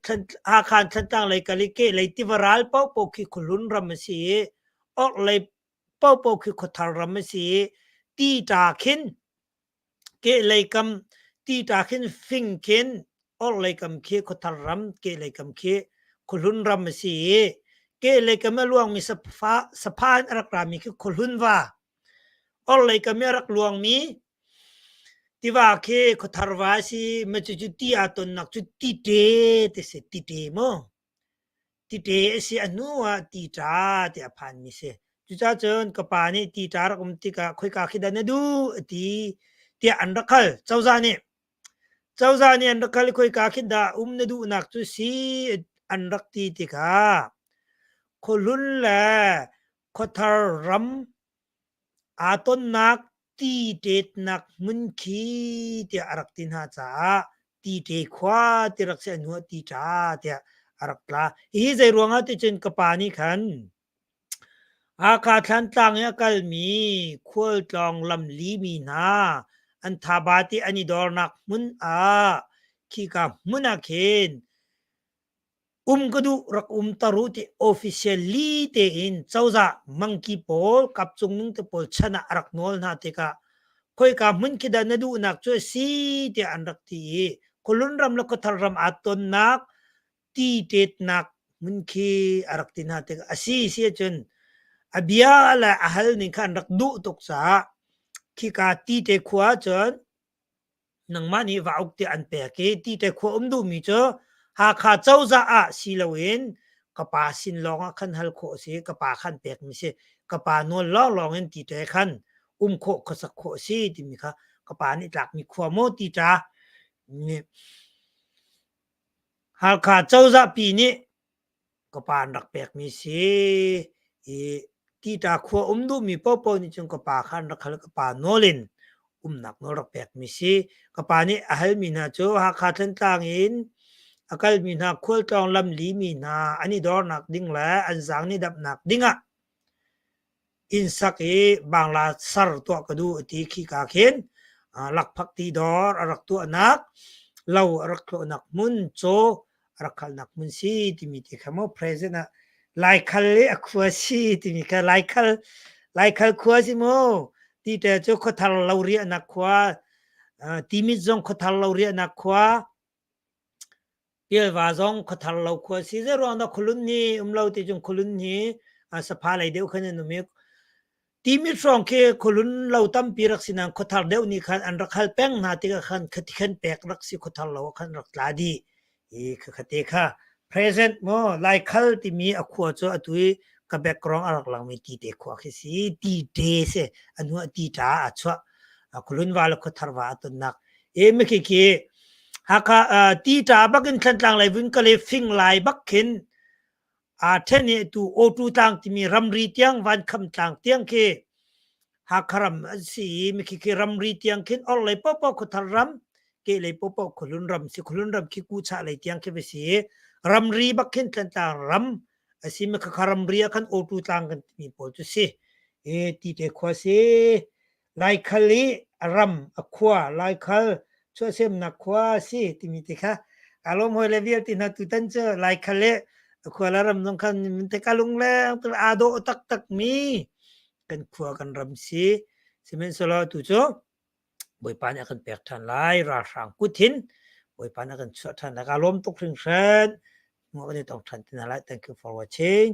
Hakha in Thantlang lei kal i kehlei tiva ral paohpaoh khi khuahlun ram a si i orhlei paohpaoh khi khuathar ram a si i Tita khin kehlei kam Tita khin fing khin orhlei kam khi khuathar ram kehlei kam khi khuahlun ram a si i kehlei kam a luangmi sapha sapha in a rak rami khi khuahlun va orhlei kam i a rak luangmi tiva khi khuathar va a si ma cucu ti aa tonnak cu tite ti si tite maw Tite a si a hnu ah tita tiah a phanmi si. Cucaah cun ka pa nih tita rak um tikah khoika khi dah na duh a ti tiah an rak hal. Cozah nih. Cozah nih an rak hal i khoika khi dah um na duhnak cu si an rak ti tikah khuahlun le khuathar ram aa tonnak ti ṭetnak hmun khi tiah a rak ti hna caah Tite khua ti rak si a hnu ah Tita tiah a rak tla. Hihi zei ruangah ti cun ka pa nih khan Hakha Thlantlang i a kalmi khualtlawng lamli mi hna an thaba ti an i dornak hmun ah khika hmun ah khin Um ka duh rak um ter u ti officially tein cozah mangki pawl kapcung te pawl chan ah a rak nawl hna tikah khoika hmun khi dah na duhnak cu a si tiah an rak ti i Khualun ram le Khuathar ram aa tonnak ti ṭetnak hmun khi a rak ti hna tikah a si si ahcun a bia le a hal ning kha an rak duh tuk caah khika ti te khua ahcun nangmah nih va uk tiah an pek i tite khua um duhmi cu Hakha cozah ah si loin ka pa sin lawng ah khan hal khawh a si ka pa khan pekmi si ka pa nawl lawnglawng in tite khan um khawh khuasak khawh a si timi kha ka pa nih tlakmi khua maw tita nih Hakha cozah pi nih ka pa an rak pekmi si i Tita khua um duhmi paohpaoh nih cun ka pa kha an rak hal ka pa nawl in umnak nawl rak pekmi si. Ka pa nih a halmi hna cu Hakha Thantlang in a kalmi hna khualtlawng lamli mi hna an i dornak ding le an zaang ni damhnak dingah inn sak i bangla ser tuah ka duh a ti. Khika khin lakphak ti dawr a rak tuahnak, lo a rak thlawhnak hmun, caw a rak khalnak hmun si timi ti kha maw president ah Laikhal i a khua si timi kha Laikhal Laikhal khua si mu ti te cu khuathar lo riahnak khua Timit zong khuathar lo riahnak khua Pialva zong khuathar lo khua si. Zeiruang dah khualun hi um lo ti cun khualun hi sapha lei deuh khan an um i Timit hrawng khi khualun lo tampi rak si nain khuathar deuh nih khan an rak hal peng hna tikah khan khati khan pek rak si khuathar lo ah khan rak tla dih. Hi khakha kha present maw Laikhal timi a khua cu atu i ka background a rak langmi tite khua khi si. Tite si. A hnu ah tita aa chuah. Khualun va le khuathar va a tonnak. E mi khi khi Hakha tita bak in Thlantlang lei vun kal i fing lai bak khin aa then i tu Awtu tlang timi ramri tiang Vankham tlang tiang khi Hakha ram an si i mi khi khi ramri tiang khin orhlei paohpaoh khuathar ram kehlei paohpaoh khualun ram si khualun ram khi kuchah lei tiang khi va si i ramri bak khin Thlantlang ram A si mi khakha ramri ah khan Awtu tlang kan timi pawl cu si. E ti te khua si. Laikhal i a ram a khua Laikhal chuahsemnak khua si timi te kha kaa lawm hawi le vialte hna tutan cu Laikhal le a khua le ram zong khan te ka lungleng aa dawh taktak mi kan khua kan ram si. Sihmanhsehlaw tu cu Bawipa nih a kan pek ṭhan lai ralhrang kut hin Bawipa nih a kan chuah ṭhan lai. Kaa lawm tuk hringhran. Hmuh kan i tong ṭhan ti hna lai. Thank you for watching.